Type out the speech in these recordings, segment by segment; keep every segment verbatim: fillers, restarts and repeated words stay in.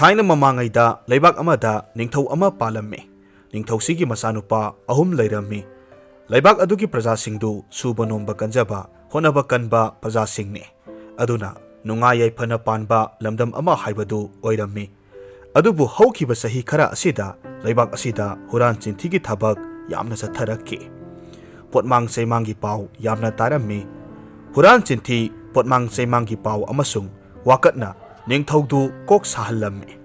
ꯊꯥꯏꯅ ꯃꯃꯥꯡꯉꯩꯗ ꯂꯩꯕꯥꯛ ꯑꯃꯗ ꯅꯤꯡꯊꯧ ꯑꯃ ꯄꯥꯜꯂꯝꯃꯤ꯫ ꯅꯤꯡꯊꯧꯁꯤꯒꯤ ꯃꯆꯥꯅꯨꯄꯥ ꯑꯍꯨꯝ ꯂꯩꯔꯝꯃꯤ꯫ ꯂꯩꯕꯥꯛ ꯑꯗꯨꯒꯤ ꯄ꯭ꯔꯖꯥꯁꯤꯡꯗꯨ ꯁꯨꯕ ꯅꯣꯝꯕ ꯀꯟꯖꯕ, ꯍꯣꯠꯅꯕ ꯀꯟꯕ ꯄ꯭ꯔꯖꯥꯁꯤꯡꯅꯤ꯫ ꯑꯗꯨꯅ ꯅꯨꯡꯉꯥꯏ ꯌꯥꯏꯐꯅ ꯄꯥꯟꯕ ꯂꯝꯗꯝ ꯑꯃ ꯍꯥꯏꯕꯗꯨ ꯑꯣꯏꯔꯝꯃꯤ꯫ ꯑꯗꯨꯕꯨ ꯍꯧꯈꯤꯕ ꯆꯍꯤ ꯈꯔ ꯑꯁꯤꯗ ꯂꯩꯕꯥꯛ ꯑꯁꯤꯗ ꯍꯨꯔꯥꯟ ꯆꯤꯟꯊꯤꯒꯤ ꯊꯕꯛ ꯌꯥꯝꯅ ꯆꯠꯊꯔꯛꯈꯤ꯫ ꯄꯣꯠꯃꯥꯡ ꯆꯩꯃꯥꯡꯒꯤ ꯄꯥꯎ ꯌꯥꯝꯅ ꯇꯥꯔꯝꯃꯤ꯫ ꯍꯨꯔꯥꯟ ꯆꯤꯟꯊꯤ, ꯄꯣꯠꯃꯥꯡ ꯆꯩꯃꯥꯡꯒꯤ ꯄꯥꯎ ꯑꯃꯁꯨꯡ ꯋꯥꯀꯠꯅ ꯅꯤꯡꯊꯧꯗꯨ ꯀꯣꯛ ꯁꯥꯍꯜꯂꯝꯃꯤ꯫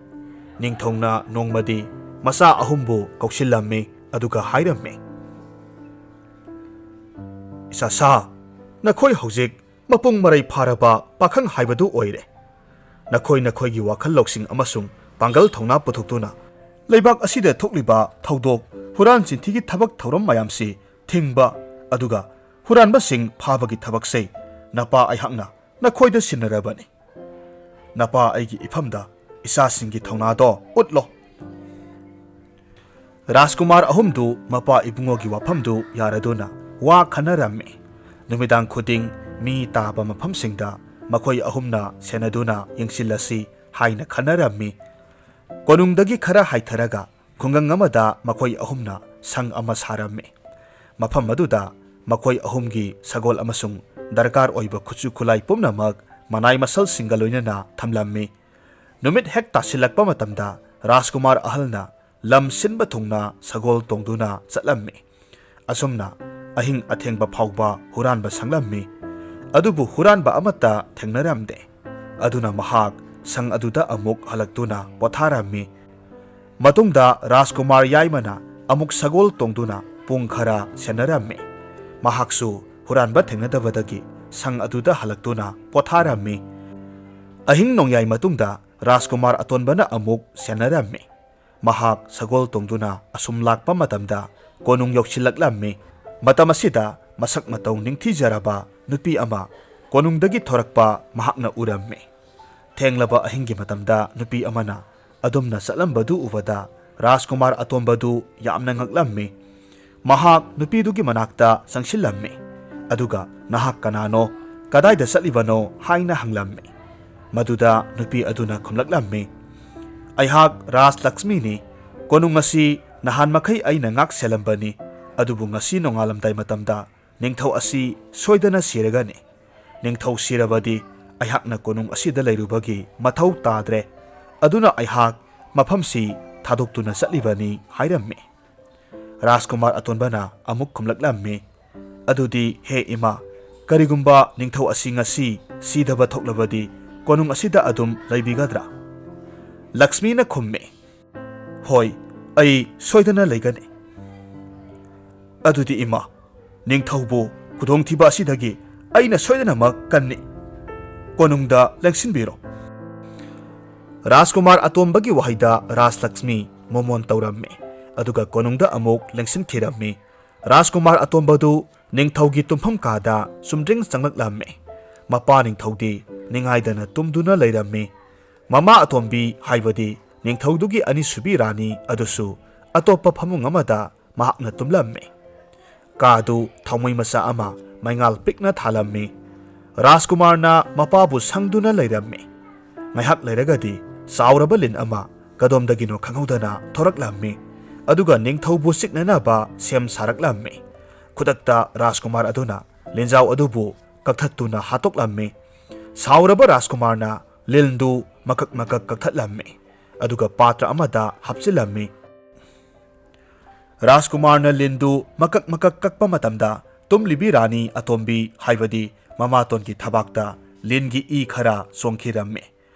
ꯅꯤꯡꯊꯧꯅ ꯅꯣꯡꯃꯗꯤ ꯃꯆꯥ ꯑꯍꯨꯝꯕꯨ ꯀꯧꯁꯤꯜꯂꯝꯃꯤ, ꯑꯗꯨꯒ ꯍꯥꯏꯔꯝꯃꯤ, "ꯏꯆꯥꯁꯥ, ꯅꯈꯣꯏ ꯍꯧꯖꯤꯛ ꯃꯄꯨꯡ ꯃꯔꯩ ꯐꯥꯔꯕ ꯄꯥꯈꯪ ꯍꯥꯏꯕꯗꯨ ꯑꯣꯏꯔꯦ꯫ ꯅꯈꯣꯏ ꯅꯈꯣꯏꯒꯤ ꯋꯥꯈꯜ ꯂꯧꯁꯤꯡ ꯑꯃꯁꯨꯡ ꯄꯥꯡꯒꯜ ꯊꯧꯅꯥ ꯄꯨꯊꯣꯛꯇꯨꯅ ꯂꯩꯕꯥꯛ ꯑꯁꯤꯗ ꯊꯣꯛꯂꯤꯕ ꯊꯧꯗꯣꯛ ꯍꯨꯔꯥꯟ ꯆꯤꯟꯊꯤꯒꯤ ꯊꯕꯛ ꯊꯧꯔꯝ ꯃꯌꯥꯝꯁꯤ ꯊꯤꯡꯕ, ꯑꯗꯨꯒ ꯍꯨꯔꯥꯟꯕꯁꯤꯡ ꯐꯥꯕꯒꯤ ꯊꯕꯛꯁꯦ ꯅꯄꯥ ꯑꯩꯍꯥꯛꯅ ꯅꯈꯣꯏꯗ ꯁꯤꯟꯅꯔꯕꯅꯤ꯫ ꯅꯄꯥ ꯑꯩꯒꯤ ꯏꯐꯝꯗ ꯏꯆꯥꯁꯤꯡꯒꯤ ꯊꯧꯅꯥꯗꯣ ꯎꯠꯂꯣ꯫" ꯔꯥꯖꯀꯨꯃꯥꯔ ꯑꯍꯨꯝꯗꯨ ꯃꯄꯥ ꯏꯕꯨꯡꯉꯣꯒꯤ ꯋꯥꯐꯝꯗꯨ ꯌꯥꯔꯗꯨꯅ ꯋꯥ ꯈꯟꯅꯔꯝꯃꯤ꯫ ꯅꯨꯃꯤꯗꯥꯡ ꯈꯨꯗꯤꯡ ꯃꯤ ꯇꯥꯕ ꯃꯐꯝꯁꯤꯡꯗ ꯃꯈꯣꯏ ꯑꯍꯨꯝꯅ ꯁꯦꯟꯅꯗꯨꯅ ꯌꯦꯡꯁꯤꯜꯂꯁꯤ ꯍꯥꯏꯅ ꯈꯟꯅꯔꯝꯃꯤ꯫ ꯀꯣꯅꯨꯡꯗꯒꯤ ꯈꯔ ꯍꯥꯏꯊꯔꯒ ꯈꯨꯡꯒꯪ ꯑꯃꯗ ꯃꯈꯣꯏ ꯑꯍꯨꯝꯅ ꯁꯪ ꯑꯃ ꯁꯥꯔꯝꯃꯤ꯫ ꯃꯐꯝ ꯑꯗꯨꯗ ꯃꯈꯣꯏ ꯑꯍꯨꯝꯒꯤ ꯁꯒꯣꯜ ꯑꯃꯁꯨꯡ ꯗꯔꯀꯥꯔ ꯑꯣꯏꯕ ꯈꯨꯠꯁꯨ ꯈꯨꯠꯂꯥꯏ ꯄꯨꯝꯅꯃꯛ ꯃꯅꯥꯏ ꯃꯁꯜꯁꯤꯡꯒ ꯂꯣꯏꯅꯅ ꯊꯝꯂꯝꯃꯤ꯫ ꯅꯨꯃꯤꯠ ꯍꯦꯛ ꯇꯥꯁꯤꯜꯂꯛꯄ ꯃꯇꯝꯗ ꯔꯥꯖꯀꯨꯃꯥꯔ ꯑꯍꯜꯅ ꯂꯝ ꯁꯤꯟꯕ ꯊꯨꯡꯅ ꯁꯒꯣꯜ ꯇꯣꯡꯗꯨꯅ ꯆꯠꯂꯝꯃꯤ꯫ ꯑꯁꯨꯝꯅ ꯑꯍꯤꯡ ꯑꯊꯦꯡꯕ ꯐꯥꯎꯕ ꯍꯨꯔꯥꯟꯕ ꯁꯪꯂꯝꯃꯤ꯫ ꯑꯗꯨꯕꯨ ꯍꯨꯔꯥꯟꯕ ꯑꯃꯠꯇ ꯊꯦꯡꯅꯔꯝꯗꯦ꯫ ꯑꯗꯨꯅ ꯃꯍꯥꯛ ꯁꯪ ꯑꯗꯨꯗ ꯑꯃꯨꯛ ꯍꯜꯂꯛꯇꯨꯅ ꯄꯣꯊꯥꯔꯝꯃꯤ꯫ ꯃꯇꯨꯡꯗ ꯔꯥꯖꯀꯨꯃꯥꯔ ꯌꯥꯏꯃꯅ ꯑꯃꯨꯛ ꯁꯒꯣꯜ ꯇꯣꯡꯗꯨꯅ ꯄꯨꯡ ꯈꯔ ꯁꯦꯟꯅꯔꯝꯃꯤ꯫ ꯃꯍꯥꯛꯁꯨ ꯍꯨꯔꯥꯟꯕ ꯊꯦꯡꯅꯗꯕꯗꯒꯤ ꯁꯪ ꯑꯗꯨꯗ ꯍꯜꯂꯛꯇꯨꯅ ꯄꯣꯊꯥꯔꯝꯃꯤ꯫ ꯑꯍꯤꯡ ꯅꯣꯡꯌꯥꯏ ꯃꯇꯨꯡꯗ ꯔꯥꯖꯀꯨꯃꯥꯔ ꯑꯇꯣꯟꯕꯅ ꯑꯃꯨꯛ ꯁꯦꯟꯅꯔꯝꯃꯤ꯫ ꯃꯍꯥꯛ ꯁꯒꯣꯜ ꯇꯣꯡꯗꯨꯅ ꯑꯁꯨꯝ ꯂꯥꯛꯄ ꯃꯇꯝꯗ ꯀꯣꯅꯨꯡ ꯌꯧꯁꯤꯜꯂꯛꯂꯝꯃꯤ꯫ ꯃꯇꯝ ꯑꯁꯤꯗ ꯃꯁꯛ ꯃꯇꯧ ꯅꯤꯡꯊꯤꯖꯔꯕ ꯅꯨꯄꯤ ꯑꯃ ꯀꯣꯅꯨꯡꯗꯒꯤ ꯊꯣꯔꯛꯄ ꯃꯍꯥꯛꯅ ꯎꯔꯝꯃꯤ꯫ ꯊꯦꯡꯂꯕ ꯑꯍꯤꯡꯒꯤ ꯃꯇꯝꯗ ꯅꯨꯄꯤ ꯑꯃꯅ ꯑꯗꯨꯝꯅ ꯆꯠꯂꯝꯕꯗꯨ ꯎꯕꯗ ꯔꯥꯖꯀꯨꯃꯥꯔ ꯑꯇꯣꯝꯕꯗꯨ ꯌꯥꯝꯅ ꯉꯛꯂꯝꯃꯤ꯫ ꯃꯍꯥꯛ ꯅꯨꯄꯤꯗꯨꯒꯤ ꯃꯅꯥꯛꯇ ꯆꯪꯁꯤꯜꯂꯝꯃꯤ, ꯑꯗꯨꯒ "ꯅꯍꯥꯛ ꯀꯅꯥꯅꯣ? ꯀꯗꯥꯏꯗ ꯆꯠꯂꯤꯕꯅꯣ?" ꯍꯥꯏꯅ ꯍꯪꯂꯝꯃꯤ꯫ ꯃꯗꯨꯗ ꯅꯨꯄꯤ ꯑꯗꯨꯅ ꯈꯨꯝꯂꯛꯂꯝꯃꯤ, "ꯑꯩꯍꯥꯛ ꯔꯥꯖ ꯂꯛꯁꯃꯤꯅꯤ꯫ ꯀꯣꯅꯨꯡ ꯑꯁꯤ ꯅꯍꯥꯟ ꯃꯈꯩ ꯑꯩꯅ ꯉꯥꯛ ꯁꯦꯜꯂꯝꯕꯅꯤ, ꯑꯗꯨꯕꯨ ꯉꯁꯤ ꯅꯣꯡꯉꯥꯜꯂꯝꯗꯥꯏ ꯃꯇꯝꯗ ꯅꯤꯡꯊꯧ ꯑꯁꯤ ꯁꯣꯏꯗꯅ ꯁꯤꯔꯒꯅꯤ꯫ ꯅꯤꯡꯊꯧ ꯁꯤꯔꯕꯗꯤ ꯑꯩꯍꯥꯛꯅ ꯀꯣꯅꯨꯡ ꯑꯁꯤꯗ ꯂꯩꯔꯨꯕꯒꯤ ꯃꯊꯧ ꯇꯥꯗ꯭ꯔꯦ꯫ ꯑꯗꯨꯅ ꯑꯩꯍꯥꯛ ꯃꯐꯝꯁꯤ ꯊꯥꯗꯣꯛꯇꯨꯅ ꯆꯠꯂꯤꯕꯅꯤ" ꯍꯥꯏꯔꯝꯃꯤ꯫ ꯔꯥꯖꯀꯨꯃꯥꯔ ꯑꯇꯣꯟꯕꯅ ꯑꯃꯨꯛ ꯈꯨꯝꯂꯛꯂꯝꯃꯤ, "ꯑꯗꯨꯗꯤ ꯍꯦ ꯏꯃꯥ, ꯀꯔꯤꯒꯨꯝꯕ ꯅꯤꯡꯊꯧ ꯑꯁꯤ ꯉꯁꯤ ꯁꯤꯗꯕ ꯊꯣꯛꯂꯕꯗꯤ ꯀꯣꯅꯨꯡ ꯑꯁꯤꯗ ꯑꯗꯨꯝ ꯂꯩꯕꯤꯒꯗ꯭ꯔꯥ?" ꯂꯛꯁꯃꯤꯅ ꯈꯨꯝꯃꯤ, "ꯍꯣꯏ, ꯑꯩ ꯁꯣꯏꯗꯅ ꯂꯩꯒꯅꯤ꯫ ꯑꯗꯨꯗꯤ ꯏꯃꯥ, ꯅꯤꯡꯊꯧꯕꯨ ꯈꯨꯗꯣꯡꯊꯤꯕ ꯑꯁꯤꯗꯒꯤ ꯑꯩꯅ ꯁꯣꯏꯗꯅꯃꯛ ꯀꯟꯅꯤ꯫ ꯀꯣꯅꯨꯡꯗ ꯂꯦꯡꯁꯤꯟꯕꯤꯔꯣ꯫" ꯔꯥꯖꯀꯨꯃꯥꯔ ꯑꯇꯣꯝꯕꯒꯤ ꯋꯥꯍꯩꯗ ꯔꯥꯖꯂꯛꯁꯃꯤ ꯃꯣꯃꯣꯟ ꯇꯧꯔꯝꯃꯤ, ꯑꯗꯨꯒ ꯀꯣꯅꯨꯡꯗ ꯑꯃꯨꯛ ꯂꯦꯡꯁꯤꯟꯈꯤꯔꯝꯃꯤ꯫ ꯔꯥꯖꯀꯨꯃꯥꯔ ꯑꯇꯣꯝꯕꯗꯨ ꯅꯤꯡꯊꯧꯒꯤ ꯇꯨꯝꯐꯝ ꯀꯥꯗ ꯆꯨꯝꯗ꯭ꯔꯤꯡ ꯆꯪꯂꯛꯂꯝꯃꯤ꯫ ꯃꯄꯥ ꯅꯤꯡꯊꯧꯗꯤ ꯅꯤꯡꯉꯥꯏꯗꯅ ꯇꯨꯝꯗꯨꯅ ꯂꯩꯔꯝꯃꯤ꯫ ꯃꯃꯥ ꯑꯇꯣꯝꯕꯤ, ꯍꯥꯏꯕꯗꯤ ꯅꯤꯡꯊꯧꯗꯨꯒꯤ ꯑꯅꯤꯁꯨꯕꯤ ꯔꯥꯅꯤ ꯑꯗꯨꯁꯨ ꯑꯇꯣꯞꯄ ꯐꯃꯨꯡ ꯑꯃꯗ ꯃꯍꯥꯛꯅ ꯇꯨꯝꯂꯝꯃꯤ꯫ ꯀꯥꯗꯨ ꯊꯥꯎꯃꯩ ꯃꯆꯥ ꯑꯃ ꯃꯩꯉꯥꯜ ꯄꯤꯛꯅ ꯊꯥꯜꯂꯝꯃꯤ꯫ ꯔꯥꯖꯀꯨꯃꯥꯔꯅ ꯃꯄꯥꯕꯨ ꯁꯪꯗꯨꯅ ꯂꯩꯔꯝꯃꯤ꯫ ꯉꯥꯏꯍꯥꯛ ꯂꯩꯔꯒꯗꯤ ꯆꯥꯎꯔꯕ ꯂꯤꯟ ꯑꯃ ꯀꯗꯣꯝꯗꯒꯤꯅꯣ ꯈꯪꯍꯧꯗꯅ ꯊꯣꯔꯛꯂꯝꯃꯤ, ꯑꯗꯨꯒ ꯅꯤꯡꯊꯧꯕꯨ ꯆꯤꯛꯅꯅꯕ ꯁꯦꯝ ꯁꯥꯔꯛꯂꯝꯃꯤ꯫ ꯈꯨꯗꯛꯇ ꯔꯥꯖꯀꯨꯃꯥꯔ ꯑꯗꯨꯅ ꯂꯤꯟꯖꯥꯎ ꯑꯗꯨꯕꯨ ꯀꯛꯊꯠꯇꯨꯅ ꯍꯥꯠꯇꯣꯛꯂꯝꯃꯤ꯫ ꯁꯥꯎꯔꯕ ꯔꯥꯖꯀꯨꯃꯥꯔꯅ ꯂꯤꯟꯗꯨ ꯃꯀꯛ ꯃꯀꯛ ꯀꯛꯊꯠꯂꯝꯃꯤ, ꯑꯗꯨꯒ ꯄꯥꯇ꯭ꯔ ꯑꯃꯗ ꯍꯥꯞꯆꯤꯜꯂꯝꯃꯤ꯫ ꯔꯥꯖꯀꯨꯃꯥꯔꯅ ꯂꯤꯟꯗꯨ ꯃꯀꯛ ꯃꯀꯛ ꯀꯛꯄ ꯃꯇꯝꯗ ꯇꯨꯝꯂꯤꯕꯤ ꯔꯥꯅꯤ ꯑꯇꯣꯝꯕꯤ, ꯍꯥꯏꯕꯗꯤ ꯃꯃꯥꯇꯣꯟꯒꯤ ꯊꯕꯥꯛꯇ ꯂꯤꯟꯒꯤ ꯏ ꯈꯔ ꯆꯣꯡꯈꯤꯔꯝꯃꯤ꯫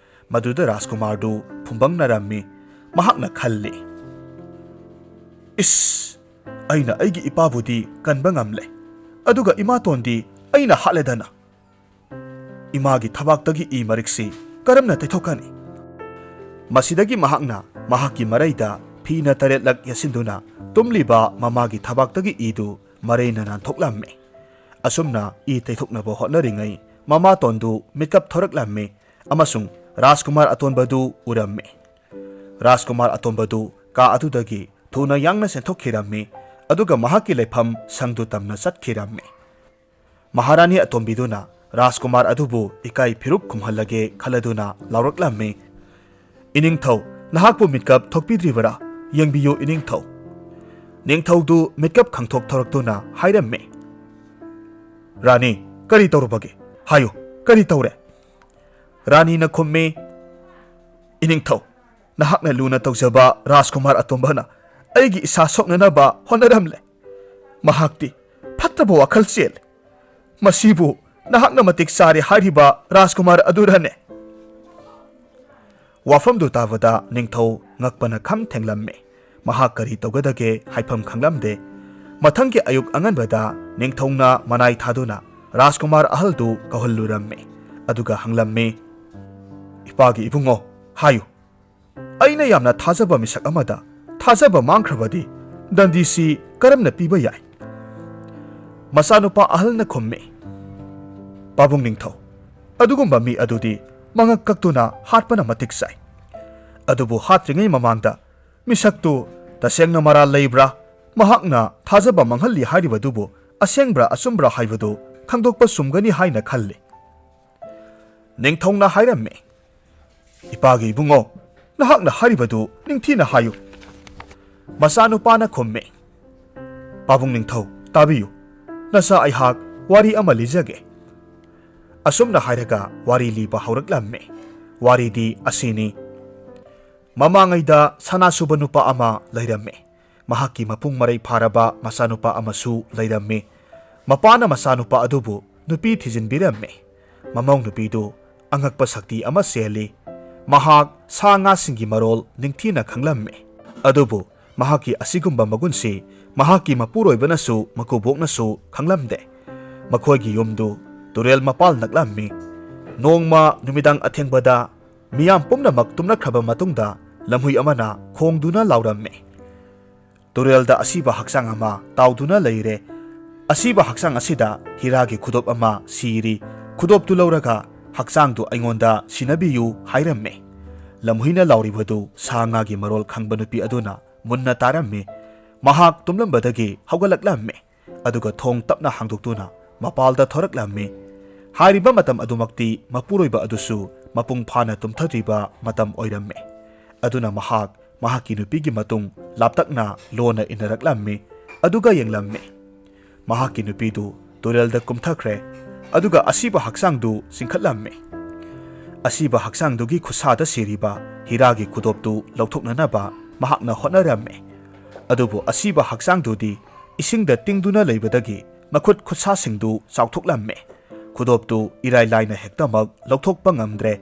ꯃꯗꯨꯗ ꯔꯥꯖꯀꯨꯃꯥꯔꯗꯨ ꯐꯨꯝꯕꯪꯅꯔꯝꯃꯤ꯫ ꯃꯍꯥꯛꯅ ꯈꯜꯂꯤ, "ꯏꯁ, ꯑꯩꯅ ꯑꯩꯒꯤ ꯏꯄꯥꯕꯨꯗꯤ ꯀꯟꯕ ꯉꯝꯂꯦ, ꯑꯗꯨꯒ ꯏꯃꯥꯇꯣꯟꯗꯤ ꯑꯩꯅ ꯍꯥꯠꯂꯦꯗꯅ꯫ ꯏꯃꯥꯒꯤ ꯊꯕꯥꯛꯇꯒꯤ ꯏ ꯃꯔꯤꯛꯁꯤ ꯀꯔꯝꯅ ꯇꯩꯊꯣꯛꯀꯅꯤ?" ꯃꯁꯤꯗꯒꯤ ꯃꯍꯥꯛꯅ ꯃꯍꯥꯛꯀꯤ ꯃꯔꯩꯗ ꯐꯤꯅ ꯇꯔꯦꯠꯂꯛ ꯌꯦꯠꯁꯤꯟꯗꯨꯅ ꯇꯨꯝꯂꯤꯕ ꯃꯃꯥꯒꯤ ꯊꯕꯥꯛꯇꯒꯤ ꯏꯗꯨ ꯃꯔꯩꯅ ꯅꯥꯟꯊꯣꯛꯂꯝꯃꯤ꯫ ꯑꯁꯨꯝꯅ ꯏ ꯇꯩꯊꯣꯛꯅꯕ ꯍꯣꯠꯅꯔꯤꯉꯩ ꯃꯃꯥꯇꯣꯟꯗꯨ ꯃꯤꯠꯀꯞ ꯊꯣꯔꯛꯂꯝꯃꯤ ꯑꯃꯁꯨꯡ ꯔꯥꯖꯀꯨꯃꯥꯔ ꯑꯇꯣꯟꯕꯗꯨ ꯎꯔꯝꯃꯤ꯫ ꯔꯥꯖꯀꯨꯃꯥꯔ ꯑꯇꯣꯝꯕꯗꯨ ꯀꯥ ꯑꯗꯨꯗꯒꯤ ꯊꯨꯅ ꯌꯥꯡꯅ ꯆꯦꯟꯊꯣꯛꯈꯤꯔꯝꯃꯤ, ꯑꯗꯨꯒ ꯃꯍꯥꯛꯀꯤ ꯂꯩꯐꯝ ꯁꯪꯗꯨ ꯇꯝꯅ ꯆꯠꯈꯤꯔꯝꯃꯤ꯫ ꯃꯍꯥꯔꯥꯅꯤ ꯑꯇꯣꯝꯕꯤꯗꯨꯅ ꯔꯥꯖꯀꯨꯃꯥꯔ ꯑꯗꯨꯕꯨ ꯏꯀꯥꯏ ꯐꯤꯔꯨꯛ ꯈꯨꯝꯍꯜꯂꯒꯦ ꯈꯜꯂꯗꯨꯅ ꯂꯥꯎꯔꯛꯂꯝꯃꯤ, "ꯏꯅꯤꯡꯊꯧ, ꯅꯍꯥꯛꯄꯨ ꯃꯤꯠꯀꯞ ꯊꯣꯛꯄꯤꯗ꯭ꯔꯤꯕꯔꯥ? ꯌꯦꯡꯕꯤꯌꯨ, ꯏꯅꯤꯡꯊꯧ꯫ ꯅꯤꯡꯊꯧꯗꯨ ꯃꯤꯠꯀꯞ ꯈꯪꯊꯣꯛ ꯊꯣꯔꯛꯇꯨꯅ ꯍꯥꯏꯔꯝꯃꯤ, "ꯔꯥꯅꯤ, ꯀꯔꯤ ꯇꯧꯔꯨꯕꯒꯦ? ꯍꯥꯏꯌꯨ, ꯀꯔꯤ ꯇꯧꯔꯦ?" ꯔꯥꯅꯤꯅ ꯈꯨꯝꯃꯤ, "ꯏꯅꯤꯡꯊꯧ, ꯅꯍꯥꯛꯅ ꯂꯨꯅ ꯇꯧꯖꯕ ꯔꯥꯖꯀꯨꯃꯥꯔ ꯑꯇꯣꯝꯕꯅ ꯑꯩꯒꯤ ꯏꯁꯥ ꯁꯣꯛꯅꯅꯕ ꯍꯣꯠꯅꯔꯝꯂꯦ꯫ ꯃꯍꯥꯛꯇꯤ ꯐꯠꯇꯕ ꯋꯥꯈꯜ ꯆꯦꯜꯂꯤ꯫ ꯃꯁꯤꯕꯨ ꯅꯍꯥꯛꯅ ꯃꯇꯤꯛ ꯆꯥꯔꯦ ꯍꯥꯏꯔꯤꯕ ꯔꯥꯖꯀꯨꯃꯥꯔ ꯑꯗꯨꯔꯅꯦ?" ꯋꯥꯐꯝꯗꯨ ꯇꯥꯕꯗ ꯅꯤꯡꯊꯧ ꯉꯛꯄꯅ ꯈꯝ ꯊꯦꯡꯂꯝꯃꯤ꯫ ꯃꯍꯥꯛ ꯀꯔꯤ ꯇꯧꯒꯗꯒꯦ ꯍꯥꯏꯐꯝ ꯈꯪꯂꯝꯗꯦ꯫ ꯃꯊꯪꯒꯤ ꯑꯌꯨꯛ ꯑꯉꯟꯕꯗ ꯅꯤꯡꯊꯧꯅ ꯃꯅꯥꯏ ꯊꯥꯗꯨꯅ ꯔꯥꯖꯀꯨꯃꯥꯔ ꯑꯍꯜꯗꯨ ꯀꯧꯍꯜꯂꯨꯔꯝꯃꯤ꯫ ꯑꯗꯨꯒ ꯍꯪꯂꯝꯃꯤ, "ꯏꯄꯥꯒꯤ ꯏꯕꯨꯡꯉꯣ, ꯍꯥꯏꯌꯨ, ꯑꯩꯅ ꯌꯥꯝꯅ ꯊꯥꯖꯕ ꯃꯤꯁꯛ ꯑꯃꯗ ꯊꯥꯖꯕ ꯃꯥꯡꯈ꯭ꯔꯕꯗꯤ ꯗꯟꯗꯤꯁꯤ ꯀꯔꯝꯅ ꯄꯤꯕ ꯌꯥꯏ?" ꯃꯆꯥꯅꯨꯄꯥ ꯑꯍꯜꯅ ꯈꯨꯝꯃꯤ, "ꯄꯥꯕꯨꯡ ꯅꯤꯡꯊꯧ, ꯑꯗꯨꯒꯨꯝꯕ ꯃꯤ ꯑꯗꯨꯗꯤ ꯃꯉꯛ ꯀꯛꯇꯨꯅ ꯍꯥꯠꯄꯅ ꯃꯇꯤꯛ ꯆꯥꯏ꯫ ꯑꯗꯨꯕꯨ ꯍꯥꯠꯇ꯭ꯔꯤꯉꯩ ꯃꯃꯥꯡꯗ ꯃꯤꯁꯛꯇꯨ ꯇꯁꯦꯡꯅ ꯃꯔꯥꯜ ꯂꯩꯕ꯭ꯔꯥ, ꯃꯍꯥꯛꯅ ꯊꯥꯖꯕ ꯃꯥꯡꯍꯜꯂꯤ ꯍꯥꯏꯔꯤꯕꯗꯨꯕꯨ ꯑꯁꯦꯡꯕ꯭ꯔꯥ ꯑꯆꯨꯝꯕ꯭ꯔꯥ ꯍꯥꯏꯕꯗꯨ ꯈꯪꯗꯣꯛꯄ ꯆꯨꯝꯒꯅꯤ ꯍꯥꯏꯅ ꯈꯜꯂꯤ꯫" ꯅꯤꯡꯊꯧꯅ ꯍꯥꯏꯔꯝꯃꯤ, "ꯏꯄꯥꯒꯤ ꯏꯕꯨꯡꯉꯣ, ꯅꯍꯥꯛꯅ ꯍꯥꯏꯔꯤꯕꯗꯨ ꯅꯤꯡꯊꯤꯅ ꯍꯥꯏꯌꯨ꯫" ꯃꯆꯥꯅꯨꯄꯥꯅ ꯈꯨꯝꯃꯤ, "ꯄꯥꯕꯨꯡ ꯅꯤꯡꯊꯧ, ꯇꯥꯕꯤꯌꯨ꯫ ꯅꯆꯥ ꯑꯩꯍꯥꯛ ꯋꯥꯔꯤ ꯑꯃ ꯂꯤꯖꯒꯦ꯫" ꯑꯁꯨꯝꯅ ꯍꯥꯏꯔꯒ ꯋꯥꯔꯤ ꯂꯤꯕ ꯍꯧꯔꯛꯂꯝꯃꯤ꯫ ꯋꯥꯔꯤꯗꯤ ꯑꯁꯤꯅꯤ꯫ ꯃꯃꯥꯡꯉꯩꯗ ꯁꯅꯥ ꯁꯨꯕ ꯅꯨꯄꯥ ꯑꯃ ꯂꯩꯔꯝꯃꯤ꯫ ꯃꯍꯥꯛꯀꯤ ꯃꯄꯨꯡ ꯃꯔꯩ ꯐꯥꯔꯕ ꯃꯆꯥꯅꯨꯄꯥ ꯑꯃꯁꯨ ꯂꯩꯔꯝꯃꯤ꯫ ꯃꯄꯥꯅ ꯃꯆꯥꯅꯨꯄꯥ ꯑꯗꯨꯕꯨ ꯅꯨꯄꯤ ꯊꯤꯖꯤꯟꯕꯤꯔꯝꯃꯤ꯫ ꯃꯃꯧ ꯅꯨꯄꯤꯗꯨ ꯑꯉꯛꯄ ꯁꯛꯇꯤ ꯑꯃ ꯆꯦꯜꯂꯤ꯫ ꯃꯍꯥꯛ ꯁꯥ ꯉꯥꯁꯤꯡꯒꯤ ꯃꯔꯣꯜ ꯅꯤꯡꯊꯤꯅ ꯈꯪꯂꯝꯃꯤ꯫ ꯑꯗꯨꯕꯨ ꯃꯍꯥꯛꯀꯤ ꯑꯁꯤꯒꯨꯝꯕ ꯃꯒꯨꯟꯁꯤ ꯃꯍꯥꯛꯀꯤ ꯃꯄꯨꯔꯣꯏꯕꯅꯁꯨ ꯃꯀꯨꯕꯣꯛꯅꯁꯨ ꯈꯪꯂꯝꯗꯦ꯫ ꯃꯈꯣꯏꯒꯤ ꯌꯨꯝꯗꯨ ꯇꯨꯔꯦꯜ ꯃꯄꯥꯜ ꯅꯛꯂꯝꯃꯤ꯫ ꯅꯣꯡꯃ ꯅꯨꯃꯤꯗꯥꯡ ꯑꯊꯦꯡꯕꯗ ꯃꯤꯌꯥꯝ ꯄꯨꯝꯅꯃꯛ ꯇꯨꯝꯅꯈ꯭ꯔꯕ ꯃꯇꯨꯡꯗ ꯂꯝꯍꯨꯏ ꯑꯃꯅ ꯈꯣꯡꯗꯨꯅ ꯂꯥꯎꯔꯝꯃꯤ, "ꯇꯨꯔꯦꯜꯗ ꯑꯁꯤꯕ ꯍꯛꯆꯥꯡ ꯑꯃ ꯇꯥꯎꯗꯨꯅ ꯂꯩꯔꯦ꯫ ꯑꯁꯤꯕ ꯍꯛꯆꯥꯡ ꯑꯁꯤꯗ ꯍꯤꯔꯥꯒꯤ ꯈꯨꯗꯣꯞ ꯑꯃ ꯁꯤꯔꯤ꯫ ꯈꯨꯗꯣꯞꯇꯨ ꯂꯧꯔꯒ ꯍꯛꯆꯥꯡꯗꯨ ꯑꯩꯉꯣꯟꯗ ꯁꯤꯟꯅꯕꯤꯌꯨ" ꯍꯥꯏꯔꯝꯃꯤ꯫ ꯂꯝꯍꯨꯏꯅ ꯂꯥꯎꯔꯤꯕꯗꯨ ꯁꯥ ꯉꯥꯒꯤ ꯃꯔꯣꯜ ꯈꯪꯕ ꯅꯨꯄꯤ ꯑꯗꯨꯅ ꯃꯨꯟꯅ ꯇꯥꯔꯝꯃꯤ꯫ ꯃꯍꯥꯛ ꯇꯨꯝꯂꯝꯕꯗꯒꯤ ꯍꯧꯒꯠꯂꯛꯂꯝꯃꯤ꯫ ꯑꯗꯨꯒ ꯊꯣꯡ ꯇꯞꯅ ꯍꯥꯡꯗꯣꯛꯇꯨꯅ ꯃꯄꯥꯜꯗ ꯊꯣꯔꯛꯂꯝꯃꯤ꯫ ꯍꯥꯏꯔꯤꯕ ꯃꯇꯝ ꯑꯗꯨꯃꯛꯇꯤ ꯃꯄꯨꯔꯣꯏꯕ ꯑꯗꯨꯁꯨ ꯃꯄꯨꯡ ꯐꯥꯅ ꯇꯨꯝꯊꯗ꯭ꯔꯤꯕ ꯃꯇꯝ ꯑꯣꯏꯔꯝꯃꯤ꯫ ꯑꯗꯨꯅ ꯃꯍꯥꯛ ꯃꯍꯥꯛꯀꯤ ꯅꯨꯄꯤꯒꯤ ꯃꯇꯨꯡ ꯂꯥꯞꯇꯛꯅ ꯂꯣꯟꯅ ꯏꯟꯅꯔꯛꯂꯝꯃꯤ, ꯑꯗꯨꯒ ꯌꯦꯡꯂꯝꯃꯤ꯫ ꯃꯍꯥꯛꯀꯤ ꯅꯨꯄꯤꯗꯨ ꯇꯨꯔꯦꯜꯗ ꯀꯨꯝꯊꯈ꯭ꯔꯦ, ꯑꯗꯨꯒ ꯑꯁꯤꯕ ꯍꯛꯆꯥꯡꯗꯨ ꯆꯤꯡꯈꯠꯂꯝꯃꯤ꯫ ꯑꯁꯤꯕ ꯍꯛꯆꯥꯡꯗꯨꯒꯤ ꯈꯨꯠꯁꯥꯗ ꯁꯤꯔꯤꯕ ꯍꯤꯔꯥꯒꯤ ꯈꯨꯗꯣꯞꯇꯨ ꯂꯧꯊꯣꯛꯅꯅꯕ ꯃꯍꯥꯛꯅ ꯍꯣꯠꯅꯔꯝꯃꯤ꯫ ꯑꯗꯨꯕꯨ ꯑꯁꯤꯕ ꯍꯛꯆꯥꯡꯗꯨꯗꯤ ꯏꯁꯤꯡꯗ ꯇꯤꯡꯗꯨꯅ ꯂꯩꯕꯗꯒꯤ ꯃꯈꯨꯠ ꯈꯨꯠꯁꯥꯁꯤꯡꯗꯨ ꯆꯥꯎꯊꯣꯛꯂꯝꯃꯤ꯫ ꯈꯨꯗꯣꯞꯇꯨ ꯏꯔꯥꯏ ꯂꯥꯏꯅ ꯍꯦꯛꯇꯃꯛ ꯂꯧꯊꯣꯛꯄ ꯉꯝꯗ꯭ꯔꯦ꯫